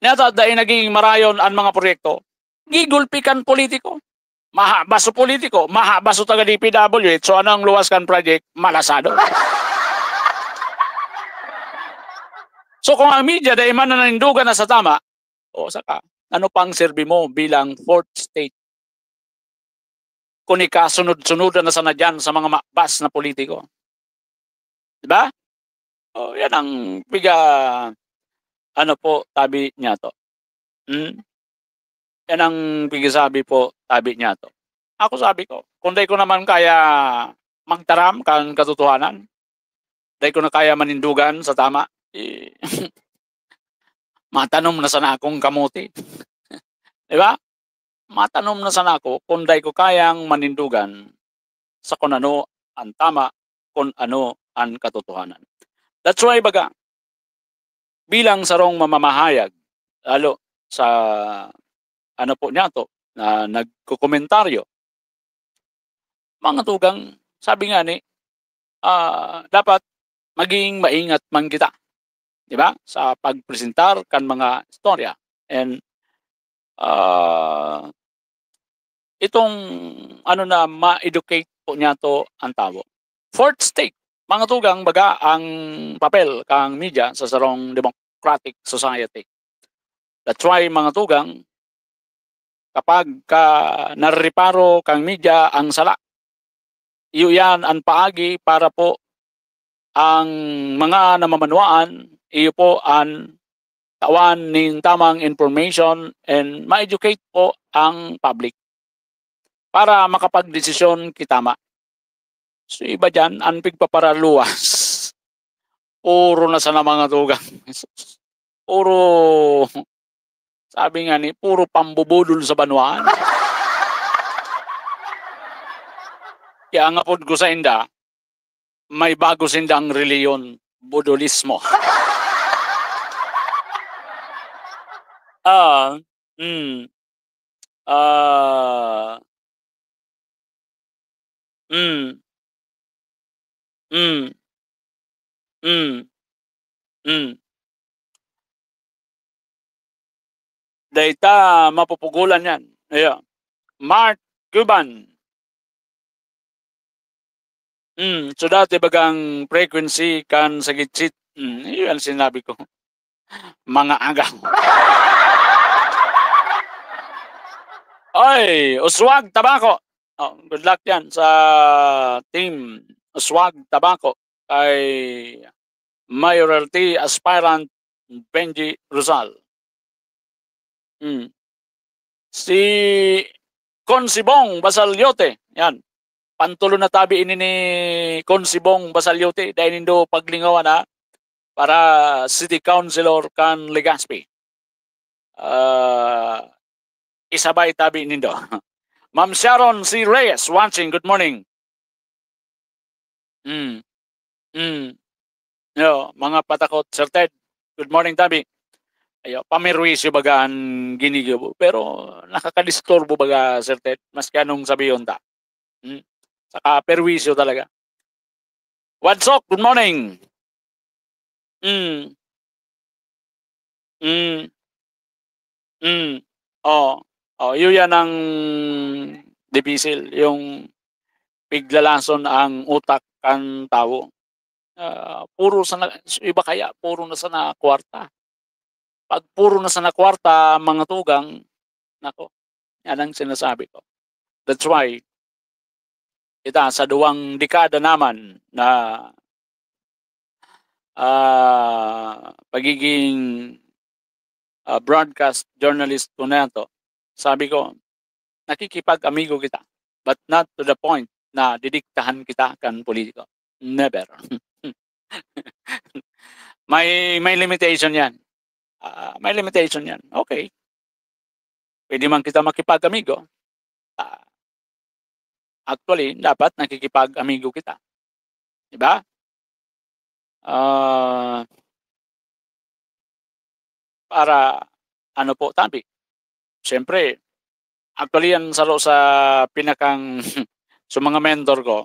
Nyata dai naging marayon an mga proyekto, gigulpi kan politiko. Mahabas so politiko, mahabas so taga D P W H, so ano ang luwas kan project? Malasado. So kung ang media dai man nanindugan na sa tama, o saka, ano pang serbi mo bilang fourth state? Kung ikasunod-sunodan na sana diyan sa mga mabas na politiko. Di ba? O, yan ang piga, ano po, tabi niya to. Hmm? Yan ang pigisabi po, tabi niya to. Ako sabi ko, kung dai ko naman kaya magtaram kan katotohanan, dai ko na kaya manindugan sa tama, eh, matanom na sana akong kamote. Di ba? Matanom na sana ako kung dai ko kayang manindugan sa kung ano ang tama, kung ano ang katotohanan. That's why, baga, bilang sarong mamamahayag, lalo sa, ano po niya to, na nagkokomentaryo. Mga tugang, sabi nga ni, ah, dapat maging maingat man kita, di ba? Sa pagpresentar kan mga istorya. And, ah, itong ano na ma-educate po niya to ang tawo. Fourth stake, mga tugang, baga ang papel kang media sa sarong democratic society. That's why, mga tugang, kapag ka nareparo kang media ang sala, iyo yan ang paagi para po ang mga namamanwaan, iyo po ang tawan nin tamang information and ma-educate po ang public para makapagdesisyon kitama. So, iba diyan, ang pigpaparaluwas, puro na sana mga tugang. Puro, sabi nga ni, puro pambubudol sa banwaan. Kaya nga pod ko sa inda, may bago sindang reliyon, budolismo. Ah, mm. Ah, mm. Mm. Mm. Mm. Dai ta mapupugolan yan. Ayan. Mark Cuban. Mm, so dati bagang frequency kan sa gitsit. Mm, yun ang sinabi ko. Mga aga. Oy, Uswag Tabaco. Oh, good luck yan sa team Uswag Tabaco kay Mayoralty aspirant Benji Rosal. Hmm. Si Consibong Basalyote, yan. Pantulo na tabi ini ni Consibong Basalyote. Dai nindo paglingawan, ha, para city councilor kan Legazpi. Ah, isabay tabi nindo. Ma'am Sharon C. Reyes watching. Good morning. Mm. Mm. Yo, mga patakot, Sir Ted. Good morning, tabi. Ayo, pamerwisyo baga an ginigibo, pero nakakadisturbo baga, Sir Ted, maski anong sabihon ta. Hmm, saka perwisyo talaga. Wadsok, good morning. Hmm. Hmm. Hmm. Oo. Oo, yun yan ang dipisil, yung piglalason ang utak kan tawo. Ah, puro sana, iba kaya puro na sana kwarta. Pag puro na sana kwarta, mga tugang, nako, yan ang sinasabi ko. That's why, kita sa duwang dekada naman na, ah, pagiging, ah, broadcast journalist ko na to, sabi ko, nakikipag-amigo kita, but not to the point na didiktahan kita kan politiko. Never. May, may limitation yan. Ah, may limitation yan. Okay. Pwede man kita makipag-amigo. Ah, actually, dapat nakikipag-amigo kita. Di ba? Ah, para, ano po, tabi. Siyempre, actually, yan saro sa pinakang, sa mga mentor ko,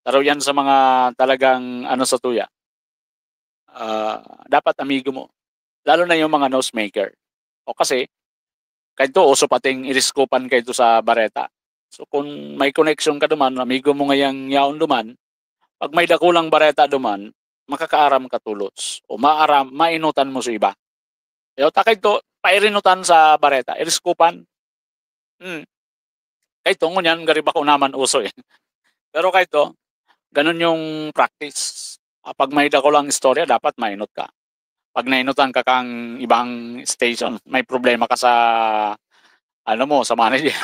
saro yan sa mga talagang, ano, sa tuya. Ah, dapat amigo mo. Lalo na yung mga newsmaker. O kasi, kaito, uso pating iriskupan kaito sa bareta. So, kung may connection ka duman, amigo mo ngayang yaon duman, pag may dakulang bareta duman, makakaaram ka tolos. O maaram, mainutan mo sa iba. Yo, ta kaito, pairinutan sa bareta, iriskupan. Hmm. Kaito, ngunyan, gari bako naman uso, eh. Pero kaito, ganun yung practice. Ah, pag may dakulang istorya, dapat mainot ka. Pag nainutan ka kang ibang station, may problema ka sa, ano mo, sa manager.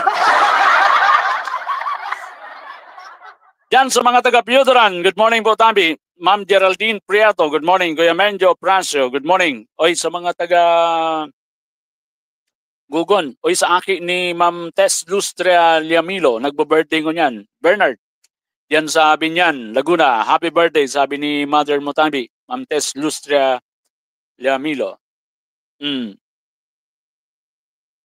Diyan sa mga taga Piodoran, good morning po, tabi. Ma'am Geraldine Priato, good morning. Kuya Menjo Prancio, good morning. Oy, sa mga taga Gugon, oy, sa aki ni Ma'am Tess Lustria Liamilo, nagbo-birthday ngunyan. Bernard, diyan sa Binyan, Laguna, happy birthday, sabi ni mother mo, tabi, Ma'am Tess Lustria Liamilo. Hmm.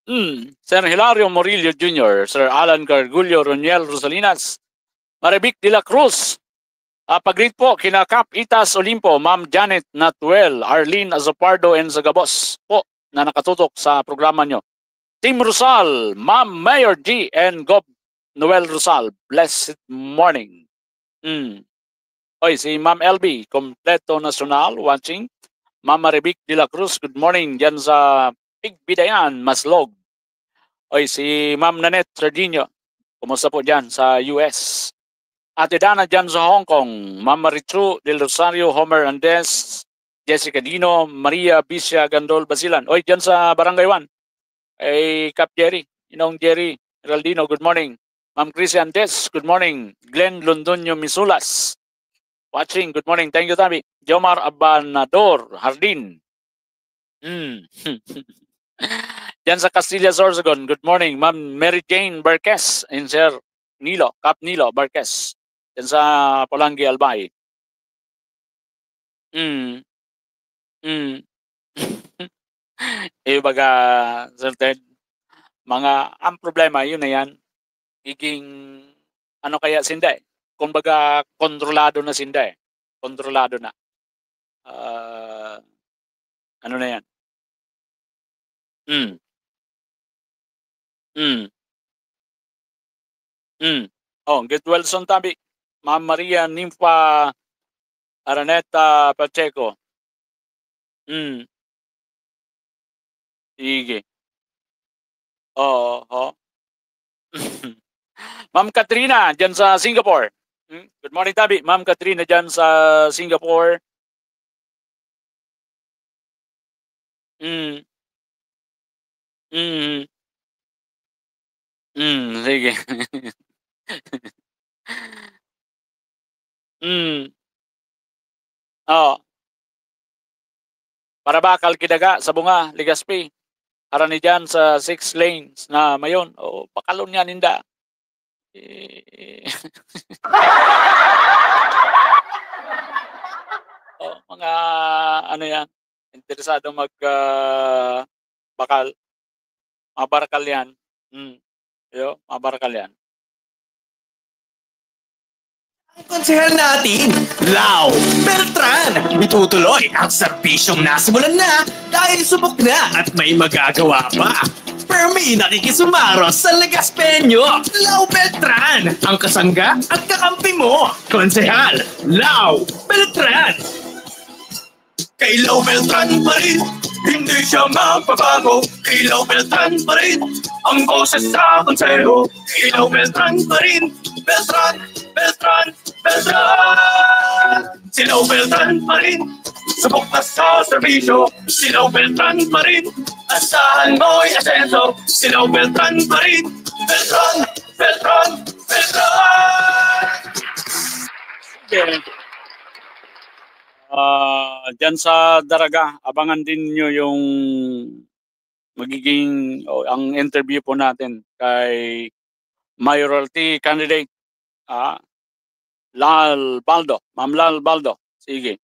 Hmm. Sir Hilario Murillo Junior, Sir Alan Gargullo, Roniel Rosalinas, Marivic de la Cruz. Ah, pag-greet po kina Kap Itas Olimpo, Ma'am Janet Natuel, Arlene Azopardo, and sa gabos po na nakatutok sa programa nyo. Team Rosal, Ma'am Mayor G and Gov Noel Rosal, blessed morning. Hmm. Oy, si Ma'am L B, Kompleto Nasyonal, watching. Ma'am Marivic de la Cruz, good morning. Diyan sa Pigbidayan, Maslog. Oy, si Ma'am Nanette Sardinio, kumusta po diyan sa U S? Ate Dana diyan sa Hong Kong, Ma'am Marichu Del Rosario, Homer Andes, Jessica Dino, Maria Bicia Gandol Basilan. Oy, diyan sa Barangay One. Ay, Kap Jerry, Inong Jerry Geraldino, good morning. Ma'am Chrissy Andes, good morning. Glenn Londonio Misulas, watching, good morning. Thank you, Tabi. Jomar Abanador Hardin. Hmm. Diyan sa Castilla, Sorsogon, good morning. Ma'am Mary Jane Barquez and Sir Nilo, Kap Nilo Barquez. Diyan sa Polangui, Albay. Hmm. Hmm. Eh, baga, Sir Ted, mga, ang problema, yun na yan. Giging, ano kaya sinda eh? Kumbaga, kontrolado na sinda eh. Kontrolado na. Ah, ano na yan? Hmm. Hmm. Hmm. Oh, get well soon, Tabi. Ma'am Maria Nympha Araneta Pacheco. Hmm. Sige. Oo, ho. Ma'am Katrina, diyan sa Singapore. Hmm? Good morning, Tabi. Ma'am Katrina, diyan sa Singapore. Hmm. Hmm. Hmm, sige. Hmm. Oo. Parabakal ki daga sa Bunga, Legazpi. Harani diyan sa six lanes na mayon. O, bakalon niya ninda. Eh, oh, mga ano yan, interesado mag, ah, bakal. Mga barakal yan. Hmm. Yo, mga barakal yan. Ang konsehal natin, Lau Beltran. Itutuloy ang serbisyong nasimulan na dahil subok na at may magagawa pa. Permi nakikisumaros sa Legaspeño, Lau Beltran, ang kasangga at kakampi mo. Konsehal, Lau Beltran. Kay Lau Beltran pa rin, hindi siya magbabago. Kay Lau Beltran pa rin, ang boses sa konseho. Kay Lau Beltran pa rin, Beltran, Beltran, Beltran. Si Lau Beltran pa rin, subok na sa serbisyo. Si Lau Beltran pa rin, asahan mo'y asenso. Si Lau Beltran pa rin, Beltran, Beltran, Beltran. Sige. Ah, diyan sa Daraga, abangan din nyo yung magiging, o, ang interview po natin kay mayoralty candidate, ah, Lal Baldo, Ma'am Lal Baldo. Sige.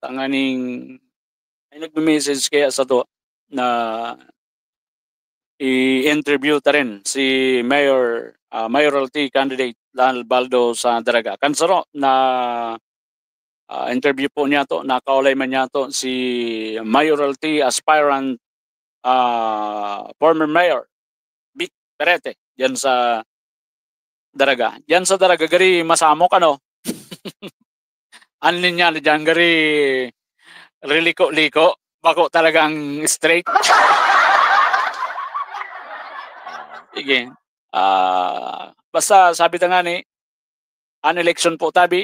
Tanganing, ay, nagme-message kaya sa to na i-interview ta rin si Mayor, ah, mayoralty candidate Lal Baldo sa Daraga. Kan saro na, ah, interview po niya to, nakaulay man niya to si mayoralty aspirant, ah, former mayor Vic Perete diyan sa Daraga. Diyan sa Daraga, gari masamok, ano? Ang linya na diyan, gari riliko-liko. Bako talagang straight. Sige. Ah, basta sabi ta nga ni, an eleksyon po, tabi,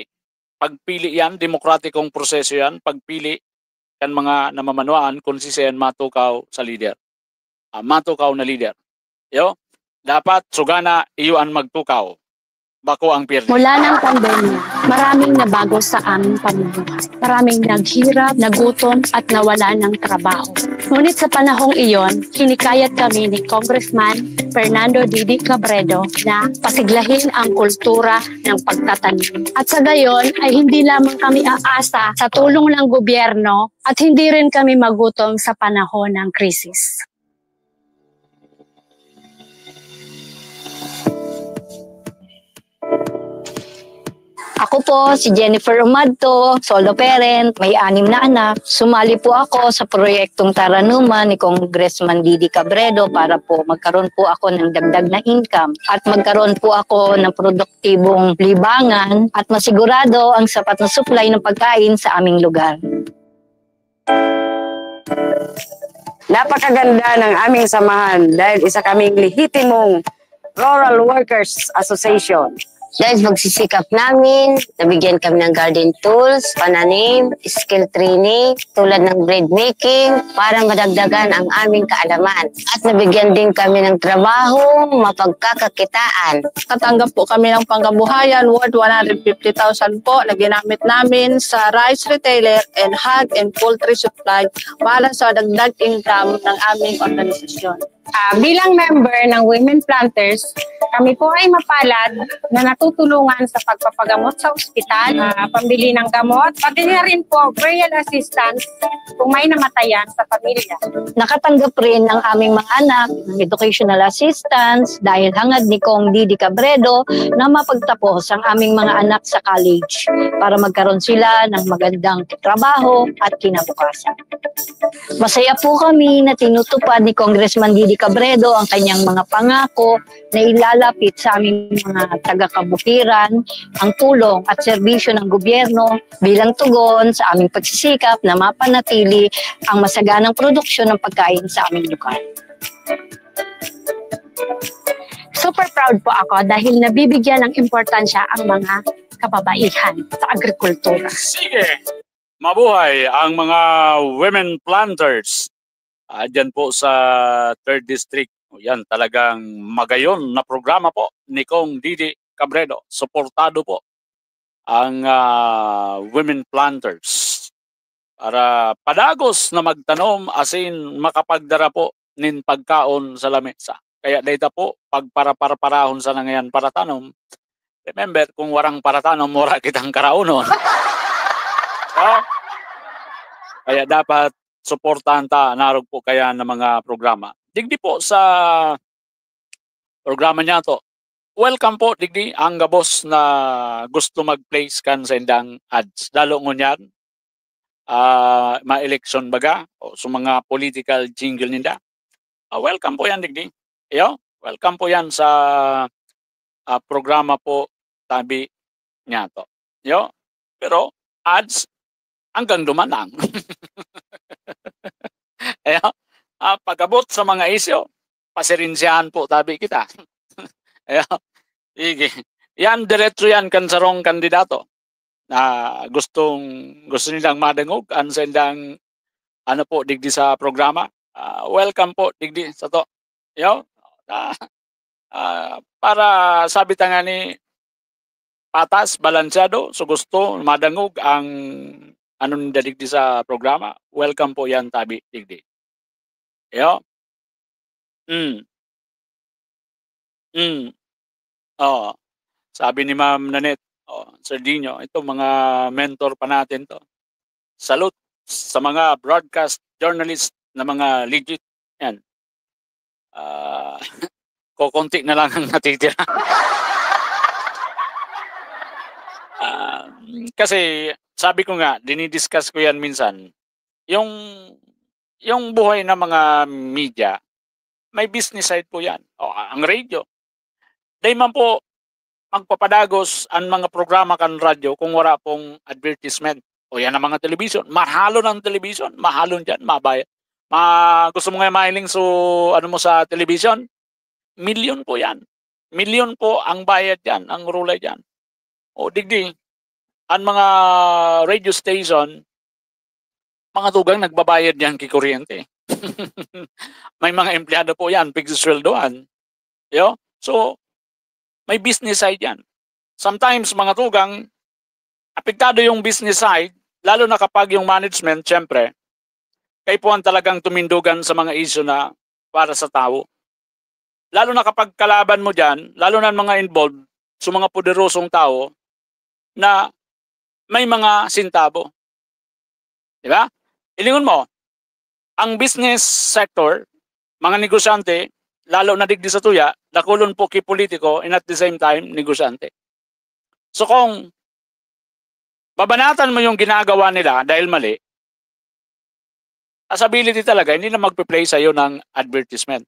pagpili yan, demokratikong proseso yan, pagpili kan mga namamanwaan kung si siya matukaw sa lider. Ah, matukaw na lider. Yo, dapat sugana iyo an magtukaw. Bako ang pirmi. Mula ng pandemya, maraming nabago sa aming pamumuhay. Maraming naghirap, nagutom, at nawala ng trabaho. Ngunit sa panahong iyon, hinikayat kami ni Congressman Fernando Didi Cabredo na pasiglahin ang kultura ng pagtatanim. At sa gayon ay hindi lamang kami aasa sa tulong ng gobyerno at hindi rin kami magutom sa panahon ng krisis. Ako po si Jennifer Umadto, solo parent, may anim na anak. Sumali po ako sa proyektong Taranuman ni Congressman Didi Cabredo para po magkaroon po ako ng dagdag na income at magkaroon po ako ng produktibong libangan at masigurado ang sapat na supply ng pagkain sa aming lugar. Napakaganda ng aming samahan dahil isa kaming lehitimong Rural Workers Association. Dahil pagsisikap namin, nabigyan kami ng garden tools, pananim, skill training, tulad ng bread making, para madagdagan ang aming kaalaman. At nabigyan din kami ng trabaho, mapagkakakitaan. Katanggap po kami ng pangkabuhayan worth one hundred fifty thousand po na ginamit namin sa rice retailer and hog and poultry supply para sa dagdag income ng aming organisasyon. Ah, bilang member ng Women Planters, kami po ay mapalad na natutulungan sa pagpapagamot sa ospital, ah, pambili ng gamot, pati na rin po burial assistance kung may namatayan sa pamilya. Nakatanggap rin ang aming mga anak ng educational assistance dahil hangad ni Cong Didi Cabredo na mapagtapos ang aming mga anak sa college para magkaroon sila ng magandang trabaho at kinabukasan. Masaya po kami na tinutupad ni Congressman Didi Cabredo ang kanyang mga pangako na ilalapit sa aming mga taga-kabukiran ang tulong at serbisyo ng gobyerno bilang tugon sa aming pagsisikap na mapanatili ang masaganang produksyon ng pagkain sa aming lugar. Super proud po ako dahil nabibigyan ng importansya ang mga kababaihan sa agrikultura. Sige! Mabuhay ang mga women planters. Ah, dyan po sa third District. O yan, talagang magayon na programa po ni Cong Didi Cabredo. Suportado po ang ah, women planters para padagos na magtanom asin makapagdara po nin pagkaon sa lamesa. Kaya data po, pagparaparparahon sa nangayan paratanom, remember, kung warang paratanom, wara kitang karaonon. No? Kaya dapat suportahan ta narog po kaya ng mga programa. Digdi po sa programa niya to. Welcome po digdi ang gabos na gusto mag-place kan sa indang ads. Lalo ngunyan, ah, ma-election baga o sa mga political jingle ninda. Ah, welcome po yan digdi. Iyo, welcome po yan sa ah, programa po tabi niya to. Yo, pero ads hanggang duman lang. Ayo, ah, pag-abot sa mga isyu, pasirensyahan po tabi kita. Ayo, sige. Yan, diretso yan kan sarong kandidato na gustong, gusto nilang madangog an sa indang, ano po, digdi sa programa. Ah, welcome po digdi sa to. Yo, ah, ah, para sabi ta nga ni patas, balansyado, so gusto madangog ang ano ninda digdi sa programa, welcome po yan tabi digdi. Yo. Mm. Mm. Oo. Sabi ni Ma'am Nanette, oh, Sir Dino, ito mga mentor pa natin to. Salute sa mga broadcast journalist na mga legit. Yan. Ah, kokonti na lang ang natitira. Ah, kasi sabi ko nga, dinidiscuss ko yan minsan. Yung yung buhay ng mga media, may business side po yan. O, ang radio. Dahil man po, magpapadagos ang mga programa kan radyo kung wala pong advertisement. O yan ang mga television. Mahalon ang television. Mahalon dyan. Mabaya. Ma, gusto mo nga mahiling so, ano mo sa television? Milyon po yan. Milyon po ang bayad dyan, ang rulay dyan. O digdi, ang mga radio station, mga tugang nagbabayad yan ki kuryente. May mga empleyado po yan, pigsisweldoan. Yo? So, may business side yan. Sometimes, mga tugang, apektado yung business side, lalo na kapag yung management, syempre, kaipuhan talagang tumindugan sa mga isyu na para sa tao. Lalo na kapag kalaban mo dyan, lalo na ang mga involved sa mga poderosong tao na may mga sintabo. Di ba? Ilingon mo, ang business sector, mga negosyante, lalo na digdi sa tuya, dakulon po ki politiko and at the same time, negosyante. So kung Mabanatan mo yung ginagawa nila dahil mali, as ability talaga, hindi na magpe-play sa'yo ng advertisement.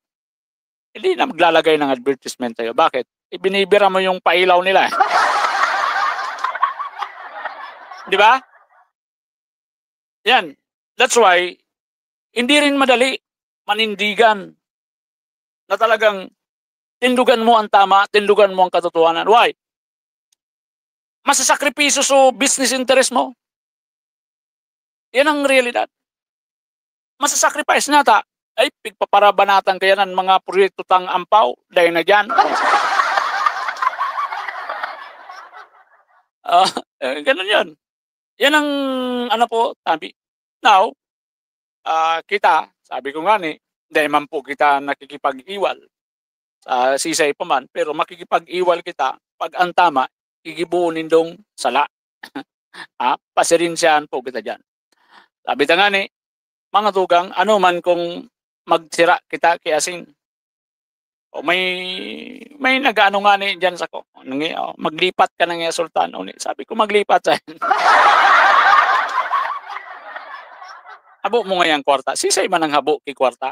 Hindi na maglalagay ng advertisement sa'yo. Bakit? Ibinibira mo yung pailaw nila, eh. Di ba? Yan. That's why, hindi rin madali manindigan na talagang tindugan mo ang tama, tindugan mo ang katotohanan. Why? Masasakripisyo so business interest mo. Yan ang realidad. Masasacrifice nata. Ay, pigpaparabanatan kaya ng mga proyekto tang ampaw, dahil na dyan. Ah, eh, ganun yun. Yan ang, ano po, tabi. Now, ah, kita, sabi ko nga ni, dahil man po kita nakikipag-iwal sa sisay pa man, pero makikipag-iwal kita pag ang tama, gigibohon nindong sala. Ah, pasirensyahan po kita dyan. Sabi ta nga ni, mga tugang, ano man kung magsira kita ki asin. O may, may nag-ano nga ni dyan sa ko. Nangi-, oh, "Maglipat ka na nga, Sultan." O ni, sabi ko, "Maglipat sa." Habo mo ngayang kwarta. Sisay man ang habo ki kwarta.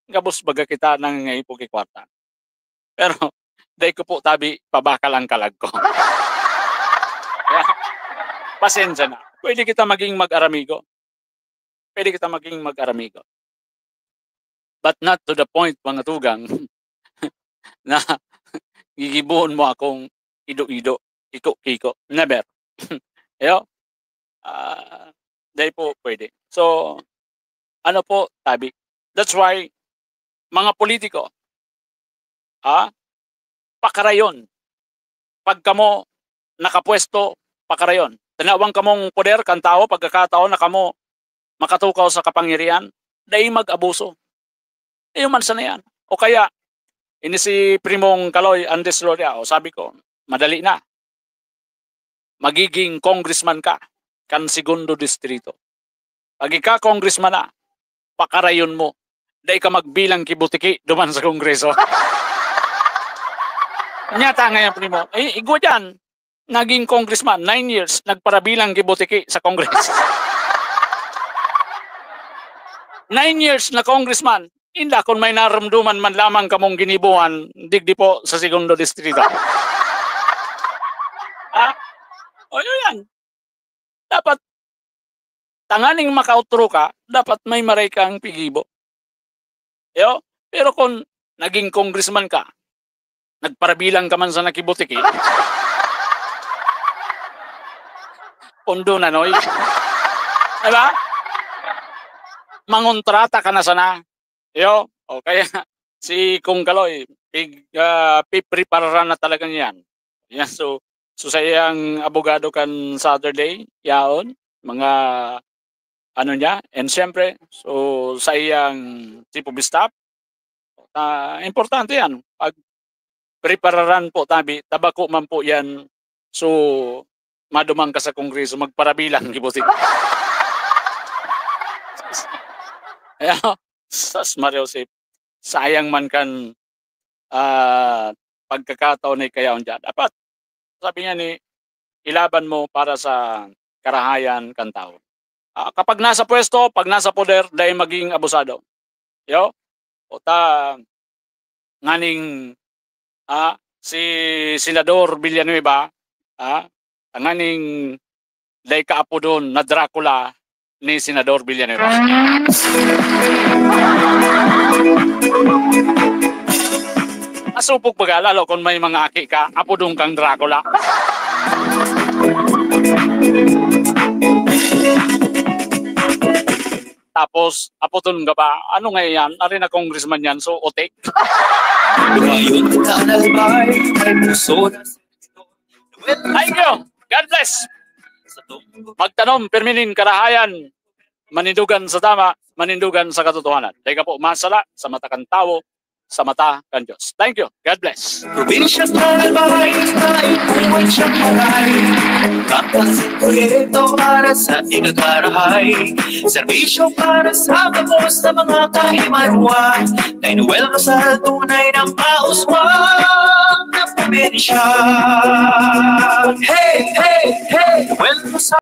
Gabos baga kita nangangaipo ki kwarta. Pero, dai ko po tabi, pabakal ang kalag ko. Kaya, pasensya na. Pwede kita maging mag-aramigo. Pwede kita maging mag-aramigo. But not to the point, mga tugang, na gigibohon mo akong ido-ido, kiko-kiko. Never. Ayo? Ah, dai po pwede. So, ano po, tabi? That's why, mga politiko, ha? Pakarayon. Pag kamo nakapwesto, pakarayon. Tinawan kamong poder kan tawo, pagkakataon na kamo makatukaw sa kapangyarihan, dai mag-abuso. Iyo man sana yan. O kaya, ini si Primong Kaloy Andes Loria, o sabi ko, madali na. Magiging congressman ka, kan segundo distrito. Pag ika congressman na, pakarayon mo. Dai ka magbilang ki butiki duman sa Kongreso. Nyata ngayon, Primo. Eh, igwa dyan, naging congressman, nine years, nagparabilang ki butiki sa Congress. Nine years na congressman, inda kun may naramduman man lamang kamong ginibuhan, digdi po sa segundo distrito. Ha? O, yun yan. Dapat, tanganing makautro ka, dapat may maray kang pigibo. Yo? Pero kung naging congressman ka, nagparabilang ka man sa nakibutiki, pondo na, noy. Diba? Mangontrata ka na sana. Yo? O kaya, si Kong Kaloy, pig-, ah, piprepararan na talaga niyan. Yan, so, so sa iyang abogado kan Saturday, yaon, mga ano niya, and siyempre, so, sa iyang chief of staff, ah, importante yan. Pag prepararan po, tabi, tabako man po yan. So, maduman ka sa Kongreso, magparabilang, gibuti. Kaya, sas Maria Josep, sayang man kan, ah, pagkakataon na ikayaon dyan. Dapat, sabi nga ni, ilaban mo para sa karahayan kan tawo. Ah, kapag nasa pwesto, pag nasa poder, dai maging abusado. Yo? O ta, nganing, ah, si Senador Villanueva, ah, nganing dai kaapodon na Dracula ni Senador Villanueva. Masupog baga, lalo kung may mga aki ka, apodon kang Dracula. Tapos, apodon ka ba? Ano nga yan? Ari na congressman yan, so otik. Ngayon ka na, may puso na. Thank you. God bless. Magtanom, pirminin, karahayan, manindugan sa tama, manindugan sa katotohanan. Dai ka po masala sa mata kan tawo, sa mata kan Diyos. Thank you. God bless. Probinsya sa Albay, tayo po ay siyang maray. Kapag proyekto para sa ikakarahay. Serbisyo para sa bagos na mga kahimarwa. Kay Noel Rosal, tunay na mauswag na probinsya. Hey, hey, hey! Noel Rosal.